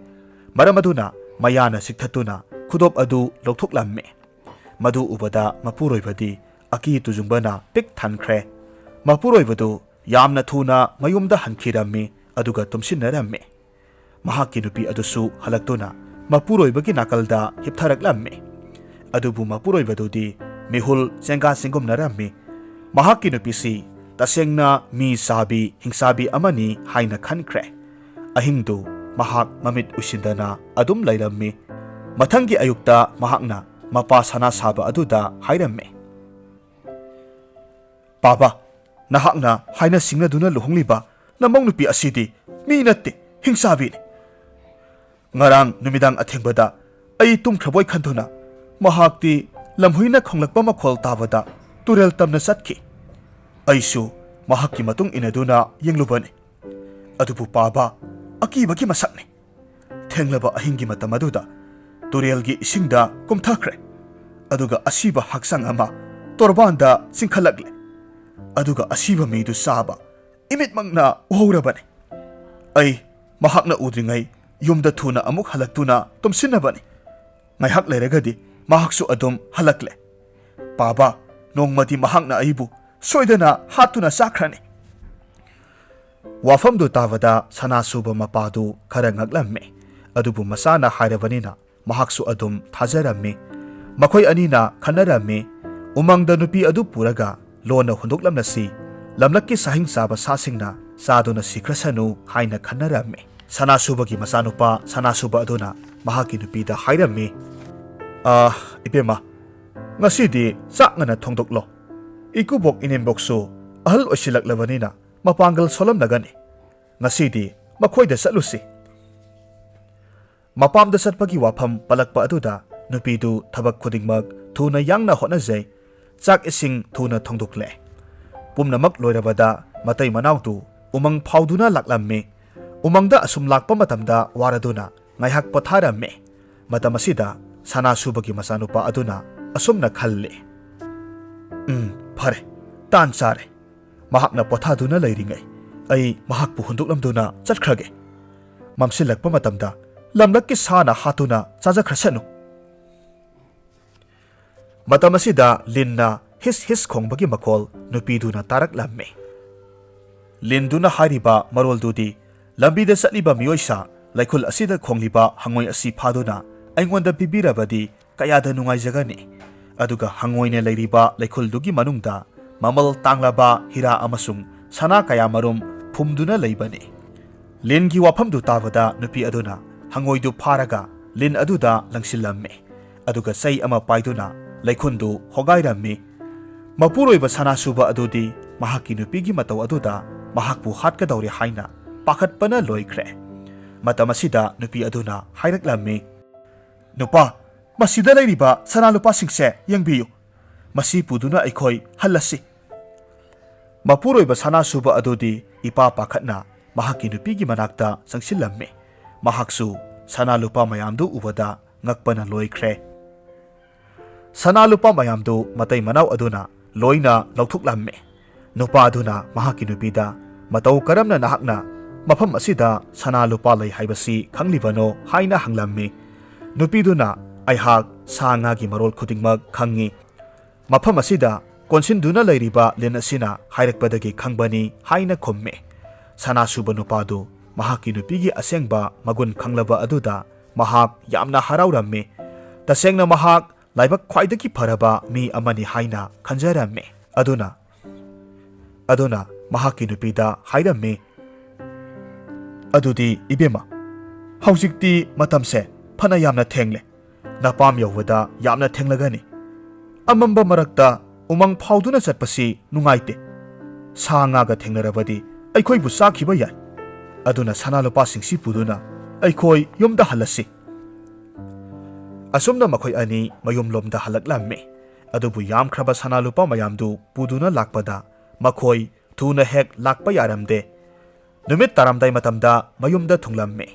ꯃꯔꯝ ꯑꯗꯨꯅ ꯃꯌꯥꯅ ꯆꯤꯛꯊꯠꯇꯨꯅ ꯈꯨꯗꯣꯞ ꯑꯗꯨ ꯂꯧꯊꯣꯛꯂꯝꯃꯤ꯫ ꯃꯗꯨ ꯎꯕꯗ ꯃꯄꯨꯔꯣꯏꯕꯗꯤ ꯑꯀꯤ ꯇꯨꯖꯨꯡꯕꯅ ꯄꯤꯛ ꯊꯟꯈ꯭ꯔꯦ꯫ ꯃꯄꯨꯔꯣꯏꯕꯗꯨ ꯌꯥꯝꯅ ꯊꯨꯅ ꯃꯌꯨꯝꯗ ꯍꯟꯈꯤꯔꯝꯃꯤ, ꯑꯗꯨꯒ ꯇꯨꯝꯁꯤꯟꯅꯔꯝꯃꯤ꯫ ꯃꯍꯥꯛꯀꯤ ꯅꯨꯄꯤ ꯑꯗꯨꯁꯨ ꯍꯜꯂꯛꯇꯨꯅ ꯃꯄꯨꯔꯣꯏꯕꯒꯤ ꯅꯥꯀꯜꯗ ꯍꯤꯞꯊꯔꯛꯂꯝꯃꯤ꯫ ꯑꯗꯨꯕꯨ ꯃꯄꯨꯔꯣꯏꯕꯗꯨꯗꯤ ꯃꯤꯍꯨꯜ ꯆꯦꯡꯒꯥ ꯆꯦꯡꯒꯨꯝꯅꯔꯝꯃꯤ꯫ ꯃꯍꯥꯛꯀꯤ ꯅꯨꯄꯤꯁꯤ ꯇꯁꯦꯡꯅ ꯃꯤ ꯆꯥꯕꯤ ꯍꯤꯡꯆꯥꯕꯤ ꯑꯃꯅꯤ ꯍꯥꯏꯅ ꯈꯟꯈ꯭ꯔꯦ꯫ ꯑꯍꯤꯡꯗꯨ ꯃꯍꯥꯛ ꯃꯃꯤꯠ ꯎꯏꯁꯤꯟꯗꯅ ꯑꯗꯨꯝ ꯂꯩꯔꯝꯃꯤ꯫ ꯃꯊꯪꯒꯤ ꯑꯌꯨꯛꯇ ꯃꯍꯥꯛꯅ ꯃꯄꯥ ꯁꯅꯥ ꯁꯥꯕ ꯑꯗꯨꯗ ꯍꯥꯏꯔꯝꯃꯤ, "ꯄꯥꯕ, ꯅꯍꯥꯛꯅ ꯍꯥꯏꯅ ꯁꯤꯡꯅꯗꯨꯅ ꯂꯨꯍꯣꯡꯂꯤꯕ ꯅꯃꯧ ꯅꯨꯄꯤ ꯑꯁꯤꯗꯤ ꯃꯤ ꯅꯠꯇꯦ, ꯍꯤꯡꯆꯥꯕꯤꯅꯤ꯫ ꯉꯔꯥꯡ ꯅꯨꯃꯤꯗꯥꯡ ꯑꯊꯦꯡꯕꯗ ꯑꯩ ꯇꯨꯝꯈ꯭ꯔꯕꯣꯏ ꯈꯟꯗꯨꯅ ꯃꯍꯥꯛꯇꯤ ꯂꯝꯍꯨꯏꯅ ꯈꯣꯡꯂꯛꯄ ꯃꯈꯣꯜ ꯇꯥꯕꯗ ꯇꯨꯔꯦꯜ ꯇꯝꯅ ꯆꯠꯈꯤ꯫ ꯑꯩꯁꯨ ꯃꯍꯥꯛꯀꯤ ꯃꯇꯨꯡ ꯏꯟꯅꯗꯨꯅ ꯌꯦꯡꯂꯨꯕꯅꯤ꯫ ꯑꯗꯨꯕꯨ ꯄꯥꯕ, ꯑꯀꯤꯕꯒꯤ ꯃꯁꯛꯅꯤ꯫ ꯊꯦꯡꯂꯕ ꯑꯍꯤꯡꯒꯤ ꯃꯇꯝ ꯑꯗꯨꯗ ꯇꯨꯔꯦꯜꯒꯤ ꯏꯁꯤꯡꯗ ꯀꯨꯝꯊꯈ꯭ꯔꯦ, ꯑꯗꯨꯒ ꯑꯁꯤꯕ ꯍꯛꯆꯥꯡ ꯑꯃ ꯇꯣꯔꯕꯥꯟꯗ ꯆꯤꯡꯈꯠꯂꯛꯂꯦ, ꯑꯗꯨꯒ ꯑꯁꯤꯕ ꯃꯤꯗꯨ ꯆꯥꯕ ꯏꯃꯤꯠꯃꯛꯅ ꯎꯍꯧꯔꯕꯅꯤ꯫ ꯑꯩ ꯃꯍꯥꯛꯅ ꯎꯗ꯭ꯔꯤꯉꯩ ꯌꯨꯝꯗ ꯊꯨꯅ ꯑꯃꯨꯛ ꯍꯜꯂꯛꯇꯨꯅ ꯇꯨꯝꯁꯤꯟꯅꯕꯅꯤ꯫ ꯉꯥꯏꯍꯥꯛ ꯂꯩꯔꯒꯗꯤ ꯃꯍꯥꯛꯁꯨ ꯑꯗꯨꯝ ꯍꯜꯂꯛꯂꯦ꯫ ꯄꯥꯕ, ꯅꯣꯡꯃꯗꯤ ꯃꯍꯥꯛꯅ ꯑꯩꯕꯨ ꯁꯣꯏꯗꯅ ꯍꯥꯠꯇꯨꯅ ꯆꯥꯈ꯭ꯔꯅꯤ꯫" ꯋꯥꯐꯝꯗꯨ ꯇꯥꯕꯗ ꯁꯅꯥꯁꯨꯕ ꯃꯄꯥꯗꯨ ꯈꯔ ꯉꯛꯂꯝꯃꯤ꯫ ꯑꯗꯨꯕꯨ ꯃꯆꯥꯅ ꯍꯥꯏꯔꯕꯅꯤꯅ ꯃꯍꯥꯛꯁꯨ ꯑꯗꯨꯝ ꯊꯥꯖꯔꯝꯃꯤ꯫ ꯃꯈꯣꯏ ꯑꯅꯤꯅ ꯈꯟꯅꯔꯝꯃꯤ, ꯎꯃꯪꯗ ꯅꯨꯄꯤ ꯑꯗꯨ ꯄꯨꯔꯒ ꯂꯣꯟꯅ ꯍꯨꯟꯗꯣꯛꯂꯝꯂꯁꯤ, ꯂꯝꯂꯛꯀꯤ ꯁꯥꯍꯤꯡ ꯆꯥꯕ ꯁꯥꯁꯤꯡꯅ ꯆꯥꯗꯨꯅ ꯁꯤꯈ꯭ꯔꯁꯅꯨ ꯍꯥꯏꯅ ꯈꯟꯅꯔꯝꯃꯤ꯫ ꯁꯅꯥꯁꯨꯕꯒꯤ ꯃꯆꯥꯅꯨꯄꯥ ꯁꯅꯥꯁꯨꯕ ꯑꯗꯨꯅ ꯃꯍꯥꯛꯀꯤ ꯅꯨꯄꯤꯗ ꯍꯥꯏꯔꯝꯃꯤ, "ꯑꯥ, ꯏꯕꯦꯝꯃ, ꯉꯁꯤꯗꯤ ꯆꯥꯛ ꯉꯟꯅ ꯊꯣꯡꯗꯣꯛꯂꯣ꯫ ꯏꯀꯨꯕꯣꯛ ꯏꯅꯦꯝꯕꯣꯛꯁꯨ ꯑꯍꯜ ꯑꯣꯏꯁꯤꯜꯂꯛꯂꯕꯅꯤꯅ ꯃꯄꯥꯡꯒꯜ ꯁꯣꯜꯂꯝꯂꯒꯅꯤ꯫ ꯉꯁꯤꯗꯤ ꯃꯈꯣꯏꯗ ꯆꯠꯂꯨꯁꯤ꯫" ꯃꯄꯥꯝꯗ ꯆꯠꯄꯒꯤ ꯋꯥꯐꯝ ꯄꯜꯂꯛꯄ ꯑꯗꯨꯗ ꯅꯨꯄꯤꯗꯨ ꯊꯕꯛ ꯈꯨꯗꯤꯡꯃꯛ ꯊꯨꯅ ꯌꯥꯡꯅ ꯍꯣꯠꯅꯖꯩ꯫ ꯆꯥꯛ ꯏꯁꯤꯡ ꯊꯨꯅ ꯊꯣꯡꯗꯣꯛꯂꯦ꯫ ꯄꯨꯝꯅꯃꯛ ꯂꯣꯏꯔꯕꯗ ꯃꯇꯩ ꯃꯅꯥꯎꯗꯨ ꯎꯃꯪ ꯐꯥꯎꯗꯨꯅ ꯂꯥꯛꯂꯝꯃꯤ꯫ ꯎꯃꯪꯗ ꯑꯁꯨꯝ ꯂꯥꯛꯄ ꯃꯇꯝꯗ ꯋꯥꯔꯗꯨꯅ ꯉꯥꯏꯍꯥꯛ ꯄꯣꯊꯥꯔꯝꯃꯤ꯫ ꯃꯇꯝ ꯑꯁꯤꯗ ꯁꯅꯥ ꯁꯨꯕꯒꯤ ꯃꯆꯥꯅꯨꯄꯥ ꯑꯗꯨꯅ ꯑꯁꯨꯝꯅ ꯈꯜꯂꯤ, "ꯎꯝ, ꯐꯔꯦ, ꯇꯥꯟ ꯆꯥꯔꯦ꯫ ꯃꯍꯥꯛꯅ ꯄꯣꯊꯥꯗꯨꯅ ꯂꯩꯔꯤꯉꯩ ꯑꯩ ꯃꯍꯥꯛꯄꯨ ꯍꯨꯟꯗꯣꯛꯂꯝꯗꯨꯅ ꯆꯠꯈ꯭ꯔꯒꯦ꯫ ꯃꯝꯁꯤꯜꯂꯛꯄ ꯃꯇꯝꯗ ꯂꯝꯂꯛꯀꯤ ꯁꯥꯅ ꯍꯥꯠꯇꯨꯅ ꯆꯥꯖꯈ꯭ꯔꯁꯅꯨ"꯫ ꯃꯇꯝ ꯑꯁꯤꯗ ꯂꯤꯟꯅ ꯍꯤꯁ ꯍꯤꯁ ꯈꯣꯡꯕꯒꯤ ꯃꯈꯣꯜ ꯅꯨꯄꯤꯗꯨꯅ ꯇꯥꯔꯛꯂꯝꯃꯤ꯫ ꯂꯤꯟꯗꯨꯅ ꯍꯥꯏꯔꯤꯕ ꯃꯔꯣꯜꯗꯨꯗꯤ, "ꯂꯝꯕꯤꯗ ꯆꯠꯂꯤꯕ ꯃꯤꯑꯣꯏꯁꯥ ꯂꯩꯈꯨꯜ ꯑꯁꯤꯗ ꯈꯣꯡꯂꯤꯕ ꯍꯪꯉꯣꯏ ꯑꯁꯤ ꯐꯥꯗꯨꯅ ꯑꯩꯉꯣꯟꯗ ꯄꯤꯕꯤꯔꯕꯗꯤ ꯀꯌꯥꯗ ꯅꯨꯡꯉꯥꯏꯖꯒꯅꯤ꯫ ꯑꯗꯨꯒ ꯍꯪꯉꯣꯏꯅ ꯂꯩꯔꯤꯕ ꯂꯩꯈꯨꯜꯗꯨꯒꯤ ꯃꯅꯨꯡꯗ ꯃꯃꯜ ꯇꯥꯡꯂꯕ ꯍꯤꯔꯥ ꯑꯃꯁꯨꯡ ꯁꯅꯥ ꯀꯌꯥꯃꯔꯨꯝ ꯐꯨꯝꯗꯨꯅ ꯂꯩꯕꯅꯤ"꯫ ꯂꯤꯟꯒꯤ ꯋꯥꯐꯝꯗꯨ ꯇꯥꯕꯗ ꯅꯨꯄꯤ ꯑꯗꯨꯅ ꯍꯪꯉꯣꯏꯗꯨ ꯐꯥꯔꯒ ꯂꯤꯟ ꯑꯗꯨꯗ ꯂꯪꯁꯤꯜꯂꯝꯃꯤ꯫ ꯑꯗꯨꯒ ꯆꯩ ꯑꯃ ꯄꯥꯏꯗꯨꯅ ꯂꯩꯈꯨꯜꯗꯨ ꯍꯣꯒꯥꯏꯔꯝꯃꯤ꯫ ꯃꯄꯨꯔꯣꯏꯕ ꯁꯅꯥꯁꯨꯕ ꯑꯗꯨꯗꯤ ꯃꯍꯥꯛꯀꯤ ꯅꯨꯄꯤꯒꯤ ꯃꯇꯧ ꯑꯗꯨꯗ ꯃꯍꯥꯛꯄꯨ ꯍꯥꯠꯀꯗꯧꯔꯦ ꯍꯥꯏꯅ ꯄꯥꯈꯠꯄꯅ ꯂꯣꯏꯈ꯭ꯔꯦ꯫ ꯃꯇꯝ ꯑꯁꯤꯗ ꯅꯨꯄꯤ ꯑꯗꯨꯅ ꯍꯥꯏꯔꯛꯂꯝꯃꯤ, "ꯅꯨꯄꯥ, ꯃꯁꯤꯗ ꯂꯩꯔꯤꯕ ꯁꯅꯥ ꯂꯨꯄꯥꯁꯤꯡꯁꯦ ꯌꯦꯡꯕꯤꯌꯨ꯫ ꯃꯁꯤ ꯄꯨꯗꯨꯅ ꯑꯩꯈꯣꯏ ꯍꯜꯂꯁꯤ"꯫ ꯃꯄꯨꯔꯣꯏꯕ ꯁꯅꯥꯁꯨꯕ ꯑꯗꯨꯗꯤ ꯏꯄꯥ ꯄꯥꯈꯠꯅ ꯃꯍꯥꯛꯀꯤ ꯅꯨꯄꯤꯒꯤ ꯃꯅꯥꯛꯇ ꯆꯪꯁꯤꯜꯂꯝꯃꯤ꯫ ꯃꯍꯥꯛꯁꯨ ꯁꯅꯥ ꯂꯨꯄꯥ ꯃꯌꯥꯝꯗꯨ ꯎꯕꯗ ꯉꯛꯄꯅ ꯂꯣꯏꯈ꯭ꯔꯦ꯫ ꯁꯅꯥ ꯂꯨꯄꯥ ꯃꯌꯥꯝꯗꯨ ꯃꯇꯩ ꯃꯅꯥꯎ ꯑꯗꯨꯅ ꯂꯣꯏꯅ ꯂꯧꯊꯣꯛꯂꯝꯃꯤ꯫ ꯅꯨꯄꯥ ꯑꯗꯨꯅ ꯃꯍꯥꯛꯀꯤ ꯅꯨꯄꯤꯗ, "ꯃꯇꯧ ꯀꯔꯝꯅ ꯅꯍꯥꯛꯅ ꯃꯐꯝ ꯑꯁꯤꯗ ꯁꯅꯥ ꯂꯨꯄꯥ ꯂꯩ ꯍꯥꯏꯕꯁꯤ ꯈꯪꯂꯤꯕꯅꯣ?" ꯍꯥꯏꯅ ꯍꯪꯂꯝꯃꯤ꯫ ꯅꯨꯄꯤꯗꯨꯅ, "ꯑꯩꯍꯥꯛ ꯁꯥ ꯉꯥꯒꯤ ꯃꯔꯣꯜ ꯈꯨꯗꯤꯡꯃꯛ ꯈꯪꯉꯤ꯫ ꯃꯐꯝ ꯑꯁꯤꯗ ꯀꯣꯟꯁꯤꯟꯗꯨꯅ ꯂꯩꯔꯤꯕ ꯂꯤꯟ ꯑꯁꯤꯅ ꯍꯥꯏꯔꯛꯄꯗꯒꯤ ꯈꯪꯕꯅꯤ" ꯍꯥꯏꯅ ꯈꯨꯝꯃꯤ꯫ ꯁꯅꯥꯁꯨꯕ ꯅꯨꯄꯥꯗꯨ ꯃꯍꯥꯛꯀꯤ ꯅꯨꯄꯤꯒꯤ ꯑꯁꯦꯡꯕ ꯃꯒꯨꯟ ꯈꯪꯂꯕ ꯑꯗꯨꯗ ꯃꯍꯥꯛ ꯌꯥꯝꯅ ꯍꯔꯥꯎꯔꯝꯃꯤ꯫ ꯇꯁꯦꯡꯅ ꯃꯍꯥꯛ ꯂꯥꯏꯕꯛ ꯈ꯭ꯋꯥꯏꯗꯒꯤ ꯐꯔꯕ ꯃꯤ ꯑꯃꯅꯤ ꯍꯥꯏꯅ ꯈꯟꯖꯔꯝꯃꯤ꯫ ꯑꯗꯨꯅ, ꯑꯗꯨꯅ ꯃꯍꯥꯛꯀꯤ ꯅꯨꯄꯤꯗ ꯍꯥꯏꯔꯝꯃꯤ, "ꯑꯗꯨꯗꯤ ꯏꯕꯦꯝꯃ, ꯍꯧꯖꯤꯛꯇꯤ ꯃꯇꯝꯁꯦ ꯐꯅ ꯌꯥꯝꯅ ꯊꯦꯡꯂꯦ꯫ ꯅꯄꯥꯝ ꯌꯧꯕꯗ ꯌꯥꯝꯅ ꯊꯦꯡꯂꯒꯅꯤ꯫ ꯑꯃꯝꯕ ꯃꯔꯛꯇ ꯎꯃꯪ ꯐꯥꯎꯗꯨꯅ ꯆꯠꯄꯁꯤ ꯅꯨꯡꯉꯥꯏꯇꯦ꯫ ꯁꯥ ꯉꯥꯒ ꯊꯦꯡꯅꯔꯕꯗꯤ ꯑꯩꯈꯣꯏꯕꯨ ꯆꯥꯈꯤꯕ ꯌꯥꯏ꯫ ꯑꯗꯨꯅ ꯁꯅꯥ ꯂꯨꯄꯥꯁꯤꯡꯁꯤ ꯄꯨꯗꯨꯅ ꯑꯩꯈꯣꯏ ꯌꯨꯝꯗ ꯍꯜꯂꯁꯤ"꯫ ꯑꯁꯨꯝꯅ ꯃꯈꯣꯏ ꯑꯅꯤ ꯃꯌꯨꯝꯂꯣꯝꯗ ꯍꯜꯂꯛꯂꯝꯃꯤ꯫ ꯑꯗꯨꯕꯨ ꯌꯥꯝꯈ꯭ꯔꯕ ꯁꯅꯥ ꯂꯨꯄꯥ ꯃꯌꯥꯝꯗꯨ ꯄꯨꯗꯨꯅ ꯂꯥꯛꯄꯗ ꯃꯈꯣꯏ ꯊꯨꯅ ꯍꯦꯛ ꯂꯥꯛꯄ ꯌꯥꯔꯝꯗꯦ꯫ ꯅꯨꯃꯤꯠ ꯇꯥꯔꯝꯗꯥꯏ ꯃꯇꯝꯗ ꯃꯌꯨꯝꯗ ꯊꯨꯡꯂꯝꯃꯤ꯫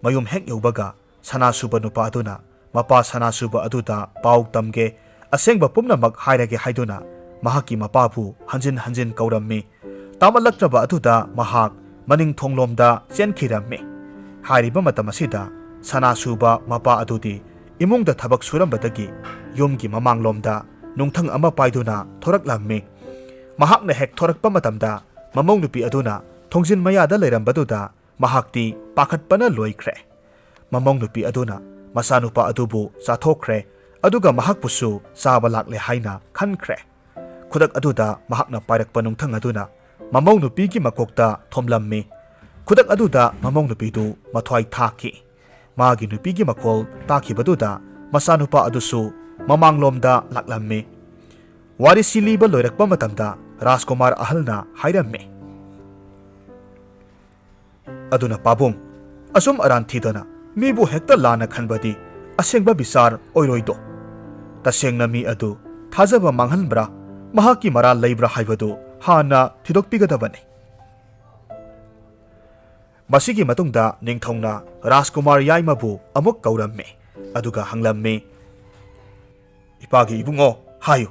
ꯃꯌꯨꯝ ꯍꯦꯛ ꯌꯧꯕꯒ ꯁꯅꯥ ꯁꯨꯕ ꯅꯨꯄꯥ ꯑꯗꯨꯅ ꯃꯄꯥ ꯁꯅꯥ ꯁꯨꯕ ꯑꯗꯨꯗ ꯄꯥꯎ ꯇꯝꯒꯦ, ꯑꯁꯦꯡꯕ ꯄꯨꯝꯅꯃꯛ ꯍꯥꯏꯔꯒꯦ ꯍꯥꯏꯗꯨꯅ ꯃꯍꯥꯛꯀꯤ ꯃꯄꯥꯕꯨ ꯍꯟꯖꯤꯟ ꯍꯟꯖꯤꯟ ꯀꯧꯔꯝꯃꯤ꯫ ꯇꯥꯃꯜꯂꯛꯇ꯭ꯔꯕ ꯑꯗꯨꯗ ꯃꯍꯥꯛ ꯃꯅꯤꯡ ꯊꯣꯡꯂꯣꯝꯗ ꯆꯦꯟꯈꯤꯔꯝꯃꯤ꯫ ꯍꯥꯏꯔꯤꯕ ꯃꯇꯝ ꯑꯁꯤꯗ ꯁꯅꯥ ꯁꯨꯕ ꯃꯄꯥ ꯑꯗꯨꯗꯤ ꯏꯃꯨꯡꯗ ꯊꯕꯛ ꯁꯨꯔꯝꯕꯗꯒꯤ ꯌꯨꯝꯒꯤ ꯃꯃꯥꯡꯂꯣꯝꯗ ꯅꯨꯡꯊꯪ ꯑꯃ ꯄꯥꯏꯗꯨꯅ ꯊꯣꯔꯛꯂꯝꯃꯤ꯫ ꯃꯍꯥꯛꯅ ꯍꯦꯛ ꯊꯣꯔꯛꯄ ꯃꯇꯝꯗ ꯃꯃꯧ ꯅꯨꯄꯤ ꯑꯗꯨꯅ ꯊꯣꯡꯖꯤꯟ ꯃꯌꯥꯗ ꯂꯩꯔꯝꯕꯗꯨꯗ ꯃꯍꯥꯛꯇꯤ ꯄꯥꯈꯠꯄꯅ ꯂꯣꯏꯈ꯭ꯔꯦ꯫ ꯃꯃꯧ ꯅꯨꯄꯤ ꯑꯗꯨꯅ ꯃꯆꯥꯅꯨꯄꯥ ꯑꯗꯨꯕꯨ ꯆꯥꯊꯣꯛꯈ꯭ꯔꯦ, ꯑꯗꯨꯒ ꯃꯍꯥꯛꯄꯨꯁꯨ ꯆꯥꯕ ꯂꯥꯛꯂꯦ ꯍꯥꯏꯅ ꯈꯟꯈ꯭ꯔꯦ꯫ ꯈꯨꯗꯛ ꯑꯗꯨꯗ ꯃꯍꯥꯛꯅ ꯄꯥꯏꯔꯛꯄ ꯅꯨꯡꯊꯪ ꯑꯗꯨꯅ ꯃꯃꯧ ꯅꯨꯄꯤꯒꯤ ꯃꯀꯣꯛꯇ ꯊꯣꯝꯂꯝꯃꯤ꯫ ꯈꯨꯗꯛ ꯑꯗꯨꯗ ꯃꯃꯧ ꯅꯨꯄꯤꯗꯨ ꯃꯊ꯭ꯋꯥꯏ ꯊꯥꯈꯤ꯫ ꯃꯥꯒꯤ ꯅꯨꯄꯤꯒꯤ ꯃꯈꯣꯜ ꯇꯥꯈꯤꯕꯗꯨꯗ ꯃꯆꯥꯅꯨꯄꯥ ꯑꯗꯨꯁꯨ ꯃꯃꯥꯡꯂꯣꯝꯗ ꯂꯥꯛꯂꯝꯃꯤ꯫ ꯋꯥꯔꯤꯁꯤ ꯂꯤꯕ ꯂꯣꯏꯔꯛꯄ ꯃꯇꯝꯗ ꯔꯥꯖꯀꯨꯃꯥꯔ ꯑꯍꯜꯅ ꯍꯥꯏꯔꯝꯃꯤ, "ꯑꯗꯨꯅ ꯄꯥꯕꯨꯡ, ꯑꯁꯨꯝ ꯑꯔꯥꯟ ꯊꯤꯗꯅ ꯃꯤꯕꯨ ꯍꯦꯛꯇ ꯂꯥꯟꯅ ꯈꯟꯕꯗꯤ ꯑꯁꯦꯡꯕ ꯕꯤꯆꯥꯔ ꯑꯣꯏꯔꯣꯏꯗꯣ꯫ ꯇꯁꯦꯡꯅ ꯃꯤ ꯑꯗꯨ ꯊꯥꯖꯕ ꯃꯥꯡꯍꯟꯕ꯭ꯔꯥ, ꯃꯍꯥꯛꯀꯤ ꯃꯔꯥꯜ ꯂꯩꯕ꯭ꯔꯥ ꯍꯥꯏꯕꯗꯨ ꯍꯥꯟꯅ ꯊꯤꯗꯣꯛꯄꯤꯒꯗꯕꯅꯤ꯫" ꯃꯁꯤꯒꯤ ꯃꯇꯨꯡꯗ ꯅꯤꯡꯊꯧꯅ ꯔꯥꯖꯀꯨꯃꯥꯔ ꯌꯥꯏꯃꯕꯨ ꯑꯃꯨꯛ ꯀꯧꯔꯝꯃꯤ, ꯑꯗꯨꯒ ꯍꯪꯂꯝꯃꯤ, "ꯏꯄꯥꯒꯤ ꯏꯕꯨꯡꯉꯣ, ꯍꯥꯏꯌꯨ,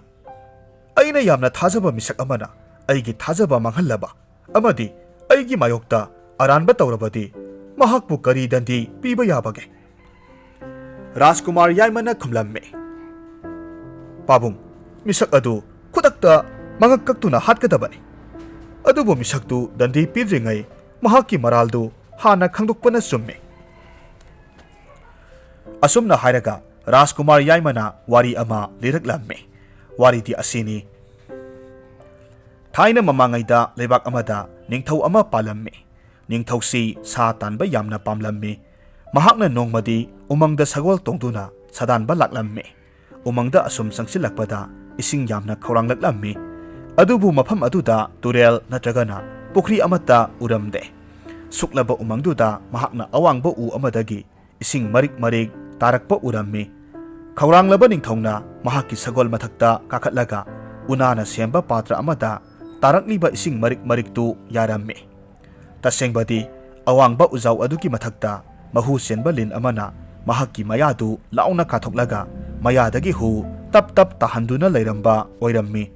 ꯑꯩꯅ ꯌꯥꯝꯅ ꯊꯥꯖꯕ ꯃꯤꯁꯛ ꯑꯃꯅ ꯑꯩꯒꯤ ꯊꯥꯖꯕ ꯃꯥꯡꯍꯜꯂꯕ ꯑꯃꯗꯤ ꯑꯩꯒꯤ ꯃꯥꯌꯣꯛꯇ ꯑꯔꯥꯟꯕ ꯇꯧꯔꯕꯗꯤ ꯃꯍꯥꯛꯄꯨ ꯀꯔꯤ ꯗꯟꯗꯤ ꯄꯤꯕ ꯌꯥꯕꯒꯦ?" ꯔꯥꯖꯀꯨꯃꯥꯔ ꯌꯥꯏꯃꯅ ꯈꯨꯝꯂꯝꯃꯤ, "ꯄꯥꯕꯨꯡ, ꯃꯤꯁꯛ ꯑꯗꯨ ꯈꯨꯗꯛꯇ ꯃꯉꯛ ꯀꯛꯇꯨꯅ ꯍꯥꯠꯀꯗꯕꯅꯤ꯫ ꯑꯗꯨꯕꯨ ꯃꯤꯁꯛꯇꯨ ꯗꯟꯗꯤ ꯄꯤꯗ꯭ꯔꯤꯉꯩ ꯃꯍꯥꯛꯀꯤ ꯃꯔꯥꯜꯗꯨ ꯍꯥꯟꯅ ꯈꯪꯗꯣꯛꯄꯅ ꯆꯨꯝꯃꯤ꯫" ꯑꯁꯨꯝꯅ ꯍꯥꯏꯔꯒ ꯔꯥꯖꯀꯨꯃꯥꯔ ꯌꯥꯏꯃꯅ ꯋꯥꯔꯤ ꯑꯃ ꯂꯤꯔꯛꯂꯝꯃꯤ꯫ ꯋꯥꯔꯤꯗꯤ ꯑꯁꯤꯅꯤ꯫ ꯊꯥꯏꯅ ꯃꯃꯥꯡꯉꯩꯗ ꯂꯩꯕꯥꯛ ꯑꯃꯗ ꯅꯤꯡꯊꯧ ꯑꯃ ꯄꯥꯜꯂꯝꯃꯤ꯫ ꯅꯤꯡꯊꯧꯁꯤ ꯁꯥ ꯇꯥꯟꯕ ꯌꯥꯝꯅ ꯄꯥꯝꯂꯝꯃꯤ꯫ ꯃꯍꯥꯛꯅ ꯅꯣꯡꯃꯗꯤ ꯎꯃꯪꯗ ꯁꯒꯣꯜ ꯇꯣꯡꯗꯨꯅ ꯁꯥꯗꯥꯟꯕ ꯂꯥꯛꯂꯝꯃꯤ꯫ ꯎꯃꯪꯗ ꯑꯁꯨꯝ ꯆꯪꯁꯤꯜꯂꯛꯄꯗ ꯏꯁꯤꯡ ꯌꯥꯝꯅ ꯈꯧꯔꯥꯡꯂꯛꯂꯝꯃꯤ꯫ ꯑꯗꯨꯕꯨ ꯃꯐꯝ ꯑꯗꯨꯗ ꯇꯨꯔꯦꯜ ꯅꯠꯇ꯭ꯔꯒꯅ ꯄꯨꯈ꯭ꯔꯤ ꯑꯃꯠꯇ ꯎꯔꯝꯗꯦ꯫ ꯁꯨꯛꯂꯕ ꯎꯃꯪꯗꯨꯗ ꯃꯍꯥꯛꯅ ꯑꯋꯥꯡꯕ ꯎ ꯑꯃꯗꯒꯤ ꯏꯁꯤꯡ ꯃꯔꯤꯛ ꯃꯔꯤꯛ ꯇꯥꯔꯛꯄ ꯎꯔꯝꯃꯤ꯫ ꯈꯧꯔꯥꯡꯂꯕ ꯅꯤꯡꯊꯧꯅ ꯃꯍꯥꯛꯀꯤ ꯁꯒꯣꯜ ꯃꯊꯛꯇ ꯀꯥꯈꯠꯂꯒ ꯎꯅꯥꯅ ꯁꯦꯝꯕ ꯄꯥꯇ꯭ꯔ ꯑꯃꯗ ꯇꯥꯔꯛꯂꯤꯕ ꯏꯁꯤꯡ ꯃꯔꯤꯛ ꯃꯔꯤꯛꯇꯨ ꯌꯥꯔꯝꯃꯤ꯫ ꯇꯁꯦꯡꯕꯗꯤ, ꯑꯋꯥꯡꯕ ꯎꯖꯥꯎ ꯑꯗꯨꯒꯤ ꯃꯊꯛꯇ ꯃꯍꯨ ꯆꯦꯟꯕ ꯂꯤꯟ ꯑꯃꯅ ꯃꯍꯥꯛꯀꯤ ꯃꯌꯥꯗꯨ ꯂꯥꯎꯅ ꯀꯥꯊꯣꯛꯂꯒ ꯃꯌꯥꯗꯒꯤ ꯍꯨ ꯇꯞ ꯇꯞ ꯇꯥꯍꯟꯗꯨꯅ ꯂꯩꯔꯝꯕ ꯑꯣꯏꯔꯝꯃꯤ꯫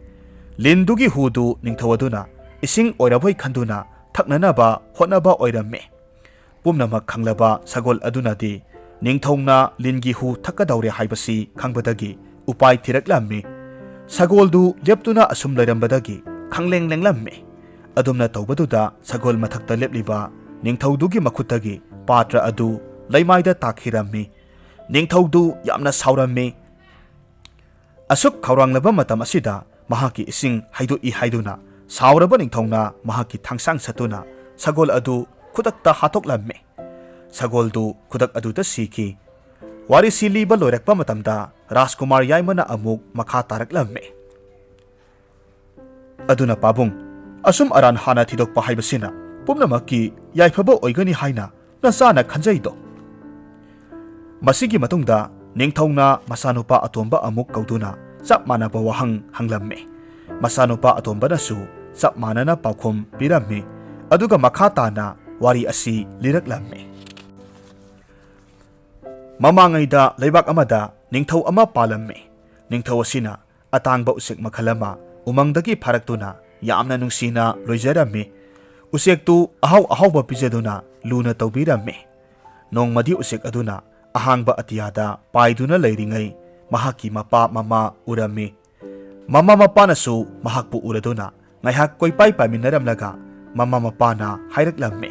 ꯂꯤꯟꯗꯨꯒꯤ ꯍꯨꯗꯨ ꯅꯤꯡꯊꯧ ꯑꯗꯨꯅ ꯏꯁꯤꯡ ꯑꯣꯏꯔꯕꯣꯏ ꯈꯟꯗꯨꯅ ꯊꯛꯅꯅꯕ ꯍꯣꯠꯅꯕ ꯑꯣꯏꯔꯝꯃꯤ꯫ ꯄꯨꯝꯅꯃꯛ ꯈꯪꯂꯕ ꯁꯒꯣꯜ ꯑꯗꯨꯅꯗꯤ ꯅꯤꯡꯊꯧꯅ ꯂꯤꯟꯒꯤ ꯍꯨ ꯊꯛꯀꯗꯧꯔꯦ ꯍꯥꯏꯕꯁꯤ ꯈꯪꯕꯗꯒꯤ ꯎꯄꯥꯏ ꯊꯤꯔꯛꯂꯝꯃꯤ꯫ ꯁꯒꯣꯜꯗꯨ ꯂꯦꯞꯇꯨꯅ ꯑꯁꯨꯝ ꯂꯩꯔꯝꯕꯗꯒꯤ ꯈꯪꯂꯦꯡ ꯂꯦꯡꯂꯝꯃꯤ꯫ ꯑꯗꯨꯝꯅ ꯇꯧꯕꯗꯨꯗ ꯁꯒꯣꯜ ꯃꯊꯛꯇ ꯂꯦꯞꯂꯤꯕ ꯅꯤꯡꯊꯧꯗꯨꯒꯤ ꯃꯈꯨꯠꯇꯒꯤ ꯄꯥꯇ꯭ꯔ ꯑꯗꯨ ꯂꯩꯃꯥꯏꯗ ꯇꯥꯈꯤꯔꯝꯃꯤ꯫ ꯅꯤꯡꯊꯧꯗꯨ ꯌꯥꯝꯅ ꯁꯥꯎꯔꯝꯃꯤ꯫ ꯑꯁꯨꯛ ꯈꯧꯔꯥꯡꯂꯕ ꯃꯇꯝ ꯑꯁꯤꯗ ꯃꯍꯥꯛꯀꯤ ꯏꯁꯤꯡ ꯍꯩꯗꯣꯛꯏ ꯍꯥꯏꯗꯨꯅ ꯁꯥꯎꯔꯕ ꯅꯤꯡꯊꯧꯅ ꯃꯍꯥꯛꯀꯤ ꯊꯥꯡꯁꯥꯡ ꯁꯠꯇꯨꯅ ꯁꯒꯣꯜ ꯑꯗꯨ ꯈꯨꯗꯛꯇ ꯍꯥꯠꯇꯣꯛꯂꯝꯃꯤ꯫ ꯁꯒꯣꯜꯗꯨ ꯈꯨꯗꯛ ꯑꯗꯨꯗ ꯁꯤꯈꯤ꯫ ꯋꯥꯔꯤꯁꯤ ꯂꯤꯕ ꯂꯣꯏꯔꯛꯄ ꯃꯇꯝꯗ ꯔꯥꯖꯀꯨꯃꯥꯔ ꯌꯥꯏꯃꯅ ꯑꯃꯨꯛ ꯃꯈꯥ ꯇꯥꯔꯛꯂꯝꯃꯤ꯫ ꯑꯗꯨꯅ ꯄꯥꯕꯨꯡ, ꯑꯁꯨꯝ ꯑꯔꯥꯟ ꯍꯥꯟꯅ ꯊꯤꯗꯣꯛꯄ ꯍꯥꯏꯕꯁꯤꯅ ꯄꯨꯝꯅꯃꯛꯀꯤ ꯌꯥꯏꯐꯕ ꯑꯣꯏꯒꯅꯤ ꯍꯥꯏꯅ ꯅꯆꯥꯅ ꯈꯟꯖꯩꯗꯣ? ꯃꯁꯤꯒꯤ ꯃꯇꯨꯡꯗ ꯅꯤꯡꯊꯧꯅ ꯃꯆꯥꯅꯨꯄꯥ ꯑꯇꯣꯝꯕ ꯑꯃꯨꯛ ꯀꯧꯗꯨꯅ ꯆꯞ ꯃꯥꯟꯅꯕ ꯋꯥꯍꯪ ꯍꯪꯂꯝꯃꯤ꯫ ꯃꯆꯥꯅꯨꯄꯥ ꯑꯇꯣꯝꯕꯅꯁꯨ ꯆꯞ ꯃꯥꯟꯅꯅ ꯄꯥꯎꯈꯨꯝ ꯄꯤꯔꯝꯃꯤ꯫ ꯑꯗꯨꯒ ꯃꯈꯥ ꯇꯥꯅ ꯋꯥꯔꯤ ꯑꯁꯤ ꯂꯤꯔꯛꯂꯝꯃꯤ꯫ ꯃꯃꯥꯡꯉꯩꯗ ꯂꯩꯕꯥꯛ ꯑꯃꯗ ꯅꯤꯡꯊꯧ ꯑꯃ ꯄꯥꯜꯂꯝꯃꯤ꯫ ꯅꯤꯡꯊꯧ ꯑꯁꯤꯅ ꯑꯇꯥꯡꯕ ꯎꯆꯦꯛ ꯃꯈꯜ ꯑꯃ ꯎꯃꯪꯗꯒꯤ ꯐꯥꯔꯛꯇꯨꯅ ꯌꯥꯝꯅ ꯅꯨꯡꯁꯤꯅ ꯂꯣꯏꯖꯔꯝꯃꯤ꯫ ꯎꯆꯦꯛꯇꯨ ꯑꯍꯥꯎ ꯑꯍꯥꯎꯕ ꯄꯤꯖꯗꯨꯅ ꯂꯨꯅ ꯇꯧꯕꯤꯔꯝꯃꯤ꯫ ꯅꯣꯡꯃꯗꯤ ꯎꯆꯦꯛ ꯑꯗꯨꯅ ꯑꯍꯥꯡꯕ ꯑꯇꯤꯌꯥꯗ ꯄꯥꯏꯗꯨꯅ ꯂꯩꯔꯤꯉꯩ ꯃꯍꯥꯛꯀꯤ ꯃꯄꯥ ꯃꯃꯥ ꯎꯔꯝꯃꯤ꯫ ꯃꯃꯥ ꯃꯄꯥꯅꯁꯨ ꯃꯍꯥꯛꯄꯨ ꯎꯔꯗꯨꯅ ꯉꯥꯏꯍꯥꯛ ꯀꯣꯏꯄꯥꯏ ꯄꯥꯏꯃꯤꯟꯅꯔꯝꯂꯒ ꯃꯃꯥ ꯃꯄꯥꯅ ꯍꯥꯏꯔꯛꯂꯝꯃꯤ,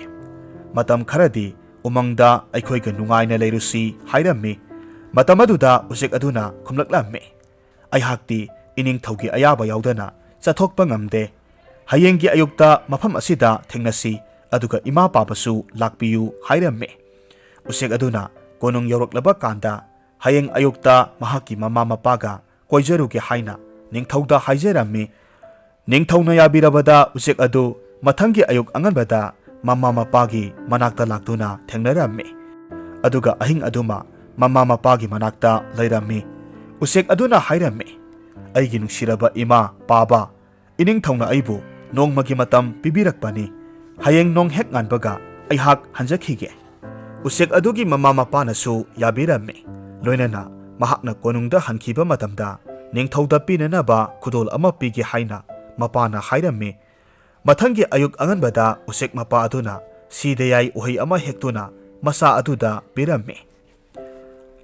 "ꯃꯇꯝ ꯈꯔꯗꯤ ꯎꯃꯪꯗ ꯑꯩꯈꯣꯏꯒ ꯅꯨꯡꯉꯥꯏꯅ ꯂꯩꯔꯨꯁꯤ" ꯍꯥꯏꯔꯝꯃꯤ꯫ ꯃꯇꯝ ꯑꯗꯨꯗ ꯎꯆꯦꯛ ꯑꯗꯨꯅ ꯈꯨꯝꯂꯛꯂꯝꯃꯤ, "ꯑꯩꯍꯥꯛꯇꯤ ꯏꯅꯤꯡꯊꯧꯒꯤ ꯑꯌꯥꯕ ꯌꯥꯎꯗꯅ ꯆꯠꯊꯣꯛꯄ ꯉꯝꯗꯦ꯫ ꯍꯌꯦꯡꯒꯤ ꯑꯌꯨꯛꯇ ꯃꯐꯝ ꯑꯁꯤꯗ ꯊꯦꯡꯅꯁꯤ, ꯑꯗꯨꯒ ꯏꯃꯥ ꯄꯥꯕꯁꯨ ꯂꯥꯛꯄꯤꯌꯨ" ꯍꯥꯏꯔꯝꯃꯤ꯫ ꯎꯆꯦꯛ ꯑꯗꯨꯅ ꯀꯣꯅꯨꯡ ꯌꯧꯔꯛꯂꯕ ꯀꯥꯟꯗ ꯍꯌꯦꯡ ꯑꯌꯨꯛꯇ ꯃꯍꯥꯛꯀꯤ ꯃꯃꯥ ꯃꯄꯥꯒ ꯀꯣꯏꯖꯔꯨꯒꯦ ꯍꯥꯏꯅ ꯅꯤꯡꯊꯧꯗ ꯍꯥꯏꯖꯔꯝꯃꯤ꯫ ꯅꯤꯡꯊꯧꯅ ꯌꯥꯕꯤꯔꯕꯗ ꯎꯆꯦꯛ ꯑꯗꯨ ꯃꯊꯪꯒꯤ ꯑꯌꯨꯛ ꯑꯉꯟꯕꯗ ꯃꯃꯥ ꯃꯄꯥꯒꯤ ꯃꯅꯥꯛꯇ ꯂꯥꯛꯇꯨꯅ ꯊꯦꯡꯅꯔꯝꯃꯤ꯫ ꯑꯗꯨꯒ ꯑꯍꯤꯡ ꯑꯗꯨꯃ ꯃꯃꯥ ꯃꯄꯥꯒꯤ ꯃꯅꯥꯛꯇ ꯂꯩꯔꯝꯃꯤ꯫ ꯎꯆꯦꯛ ꯑꯗꯨꯅ ꯍꯥꯏꯔꯝꯃꯤ, "ꯑꯩꯒꯤ ꯅꯨꯡꯁꯤꯔꯕ ꯏꯃꯥ, ꯄꯥꯕ, ꯏꯅꯤꯡꯊꯧꯅ ꯑꯩꯕꯨ ꯅꯣꯡꯃꯒꯤ ꯃꯇꯝ ꯄꯤꯕꯤꯔꯛꯄꯅꯤ꯫ ꯍꯌꯦꯡ ꯅꯣꯡ ꯍꯦꯛ ꯉꯥꯟꯕꯒ ꯑꯩꯍꯥꯛ ꯍꯟꯖꯈꯤꯒꯦ"꯫ ꯎꯆꯦꯛ ꯑꯗꯨꯒꯤ ꯃꯃꯥ ꯃꯄꯥꯅꯁꯨ ꯌꯥꯕꯤꯔꯝꯃꯤ꯫ ꯂꯣꯏꯅꯅ ꯃꯍꯥꯛꯅ ꯀꯣꯅꯨꯡꯗ ꯍꯟꯈꯤꯕ ꯃꯇꯝꯗ ꯅꯤꯡꯊꯧꯗ ꯄꯤꯅꯅꯕ ꯈꯨꯗꯣꯜ ꯑꯃ ꯄꯤꯒꯦ ꯍꯥꯏꯅ ꯃꯄꯥꯅ ꯍꯥꯏꯔꯝꯃꯤ꯫ ꯃꯊꯪꯒꯤ ꯑꯌꯨꯛ ꯑꯉꯟꯕꯗ ꯎꯆꯦꯛ ꯃꯄꯥ ꯑꯗꯨꯅ ꯁꯤꯗꯌꯥꯏ ꯎꯍꯩ ꯑꯃ ꯍꯦꯛꯇꯨꯅ ꯃꯆꯥ ꯑꯗꯨꯗ ꯄꯤꯔꯝꯃꯤ꯫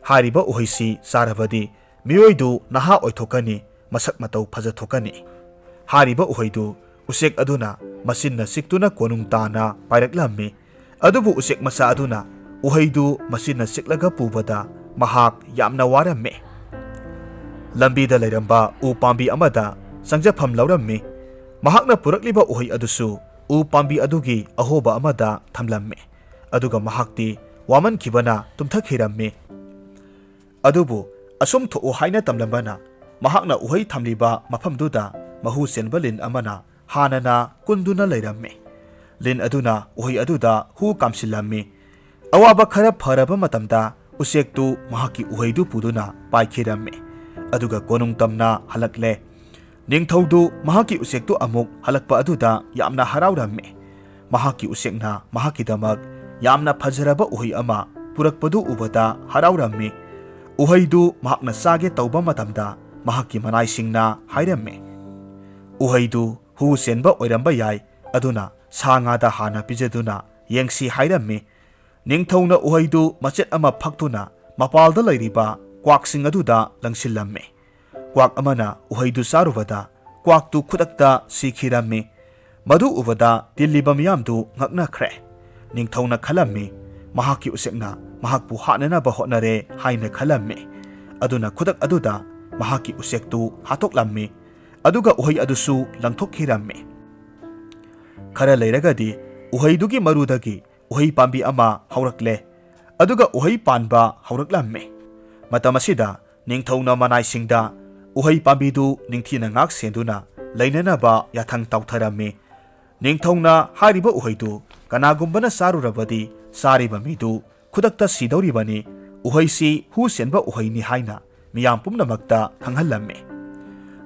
ꯍꯥꯏꯔꯤꯕ ꯎꯍꯩꯁꯤ ꯆꯥꯔꯕꯗꯤ ꯃꯤꯑꯣꯏꯗꯨ ꯅꯍꯥ ꯑꯣꯏꯊꯣꯛꯀꯅꯤ, ꯃꯁꯛ ꯃꯇꯧ ꯐꯖꯊꯣꯛꯀꯅꯤ꯫ ꯍꯥꯏꯔꯤꯕ ꯎꯍꯩꯗꯨ ꯎꯆꯦꯛ ꯑꯗꯨꯅ ꯃꯆꯤꯟꯅ ꯆꯤꯛꯇꯨꯅ ꯀꯣꯅꯨꯡ ꯇꯥꯅ ꯄꯥꯏꯔꯛꯂꯝꯃꯤ꯫ ꯑꯗꯨꯕꯨ ꯎꯆꯦꯛ ꯃꯆꯥ ꯑꯗꯨꯅ ꯎꯍꯩꯗꯨ ꯃꯆꯤꯟꯅ ꯆꯤꯛꯂꯒ ꯄꯨꯕꯗ ꯃꯍꯥꯛ ꯌꯥꯝꯅ ꯋꯥꯔꯝꯃꯤ꯫ ꯂꯝꯕꯤꯗ ꯂꯩꯔꯝꯕ ꯎ ꯄꯥꯝꯕꯤ ꯑꯃꯗ ꯆꯪꯖꯐꯝ ꯂꯧꯔꯝꯃꯤ꯫ ꯃꯍꯥꯛꯅ ꯄꯨꯔꯛꯂꯤꯕ ꯎꯍꯩ ꯑꯗꯨꯁꯨ ꯎ ꯄꯥꯝꯕꯤ ꯑꯗꯨꯒꯤ ꯑꯍꯣꯕ ꯑꯃꯗ ꯊꯝꯂꯝꯃꯤ꯫ ꯑꯗꯨꯒ ꯃꯍꯥꯛꯇꯤ ꯋꯥꯃꯟꯈꯤꯕꯅ ꯇꯨꯝꯊꯈꯤꯔꯝꯃꯤ꯫ ꯑꯗꯨꯕꯨ ꯑꯁꯨꯝ ꯊꯣꯛꯎ ꯍꯥꯏꯅ ꯇꯝꯂꯝꯕꯅ ꯃꯍꯥꯛꯅ ꯎꯍꯩ ꯊꯝꯂꯤꯕ ꯃꯐꯝꯗꯨꯗ ꯃꯍꯨ ꯆꯦꯟꯕ ꯂꯤꯟ ꯑꯃꯅ ꯍꯥꯟꯅꯅ ꯀꯨꯟꯗꯨꯅ ꯂꯩꯔꯝꯃꯤ꯫ ꯂꯤꯟ ꯑꯗꯨꯅ ꯎꯍꯩ ꯑꯗꯨꯗ ꯍꯨ ꯀꯥꯝꯁꯤꯜꯂꯝꯃꯤ꯫ ꯑꯋꯥꯕ ꯈꯔ ꯐꯔꯕ ꯃꯇꯝꯗ ꯎꯆꯦꯛꯇꯨ ꯃꯍꯥꯛꯀꯤ ꯎꯍꯩꯗꯨ ꯄꯨꯗꯨꯅ ꯄꯥꯏꯈꯤꯔꯝꯃꯤ꯫ ꯑꯗꯨꯒ ꯀꯣꯅꯨꯡ ꯇꯝꯅ ꯍꯜꯂꯛꯂꯦ꯫ ꯅꯤꯡꯊꯧꯗꯨ ꯃꯍꯥꯛꯀꯤ ꯎꯆꯦꯛꯇꯨ ꯑꯃꯨꯛ ꯍꯜꯂꯛꯄ ꯑꯗꯨꯗ ꯌꯥꯝꯅ ꯍꯔꯥꯎꯔꯝꯃꯤ꯫ ꯃꯍꯥꯛꯀꯤ ꯎꯆꯦꯛꯅ ꯃꯍꯥꯛꯀꯤꯗꯃꯛ ꯌꯥꯝꯅ ꯐꯖꯔꯕ ꯎꯍꯩ ꯑꯃ ꯄꯨꯔꯛꯄꯗꯨ ꯎꯕꯗ ꯍꯔꯥꯎꯔꯝꯃꯤ꯫ ꯎꯍꯩꯗꯨ ꯃꯍꯥꯛꯅ ꯆꯥꯒꯦ ꯇꯧꯕ ꯃꯇꯝꯗ ꯃꯍꯥꯛꯀꯤ ꯃꯅꯥꯏꯁꯤꯡꯅ ꯍꯥꯏꯔꯝꯃꯤ, "ꯎꯍꯩꯗꯨ ꯍꯨ ꯆꯦꯟꯕ ꯑꯣꯏꯔꯝꯕ ꯌꯥꯏ, ꯑꯗꯨꯅ ꯁꯥ ꯉꯥꯗ ꯍꯥꯟꯅ ꯄꯤꯖꯗꯨꯅ ꯌꯦꯡꯁꯤ" ꯍꯥꯏꯔꯝꯃꯤ꯫ ꯅꯤꯡꯊꯧꯅ ꯎꯍꯩꯗꯨ ꯃꯆꯦꯠ ꯑꯃ ꯐꯛꯇꯨꯅ ꯃꯄꯥꯜꯗ ꯂꯩꯔꯤꯕ ꯀ꯭ꯋꯥꯛꯁꯤꯡ ꯑꯗꯨꯗ ꯂꯪꯁꯤꯜꯂꯝꯃꯤ꯫ ꯀ꯭ꯋꯥꯛ ꯑꯃꯅ ꯎꯍꯩꯗꯨ ꯆꯥꯔꯨꯕꯗ ꯀ꯭ꯋꯥꯛꯇꯨ ꯈꯨꯗꯛꯇ ꯁꯤꯈꯤꯔꯝꯃꯤ꯫ ꯃꯗꯨ ꯎꯕꯗ ꯇꯤꯜꯂꯤꯕ ꯃꯤꯌꯥꯝꯗꯨ ꯉꯛꯅꯈ꯭ꯔꯦ꯫ ꯅꯤꯡꯊꯧꯅ ꯈꯜꯂꯝꯃꯤ, "ꯃꯍꯥꯛꯀꯤ ꯎꯆꯦꯛꯅ ꯃꯍꯥꯛꯄꯨ ꯍꯥꯠꯅꯅꯕ ꯍꯣꯠꯅꯔꯦ" ꯍꯥꯏꯅ ꯈꯜꯂꯝꯃꯤ꯫ ꯑꯗꯨꯅ ꯈꯨꯗꯛ ꯑꯗꯨꯗ ꯃꯍꯥꯛꯀꯤ ꯎꯆꯦꯛꯇꯨ ꯍꯥꯠꯇꯣꯛꯂꯝꯃꯤ꯫ ꯑꯗꯨꯒ ꯎꯍꯩ ꯑꯗꯨꯁꯨ ꯂꯪꯊꯣꯛꯈꯤꯔꯝꯃꯤ꯫ ꯈꯔ ꯂꯩꯔꯒꯗꯤ ꯎꯍꯩꯗꯨꯒꯤ ꯃꯔꯨꯗꯒꯤ ꯎꯍꯩ ꯄꯥꯝꯕꯤ ꯑꯃ ꯍꯧꯔꯛꯂꯦ꯫ ꯑꯗꯨꯒ ꯎꯍꯩ ꯄꯥꯟꯕ ꯍꯧꯔꯛꯂꯝꯃꯤ꯫ ꯃꯇꯝ ꯑꯁꯤꯗ ꯅꯤꯡꯊꯧꯅ ꯃꯅꯥꯏꯁꯤꯡꯗ ꯎꯍꯩ ꯄꯥꯝꯕꯤꯗꯨ ꯅꯤꯡꯊꯤꯅ ꯉꯥꯛ ꯁꯦꯟꯗꯨꯅ ꯂꯩꯅꯅꯕ ꯌꯥꯊꯪ ꯇꯧꯊꯔꯝꯃꯤ꯫ ꯅꯤꯡꯊꯧꯅ ꯍꯥꯏꯔꯤꯕ ꯎꯍꯩꯗꯨ ꯀꯅꯥꯒꯨꯝꯕꯅ ꯆꯥꯔꯨꯔꯕꯗꯤ ꯆꯥꯔꯤꯕ ꯃꯤꯗꯨ ꯈꯨꯗꯛꯇ ꯁꯤꯗꯧꯔꯤꯕꯅꯤ꯫ ꯎꯍꯩꯁꯤ ꯍꯨ ꯁꯦꯟꯕ ꯎꯍꯩꯅꯤ ꯍꯥꯏꯅ ꯃꯤꯌꯥꯝ ꯄꯨꯝꯅꯃꯛꯇ ꯈꯪꯍꯜꯂꯝꯃꯤ꯫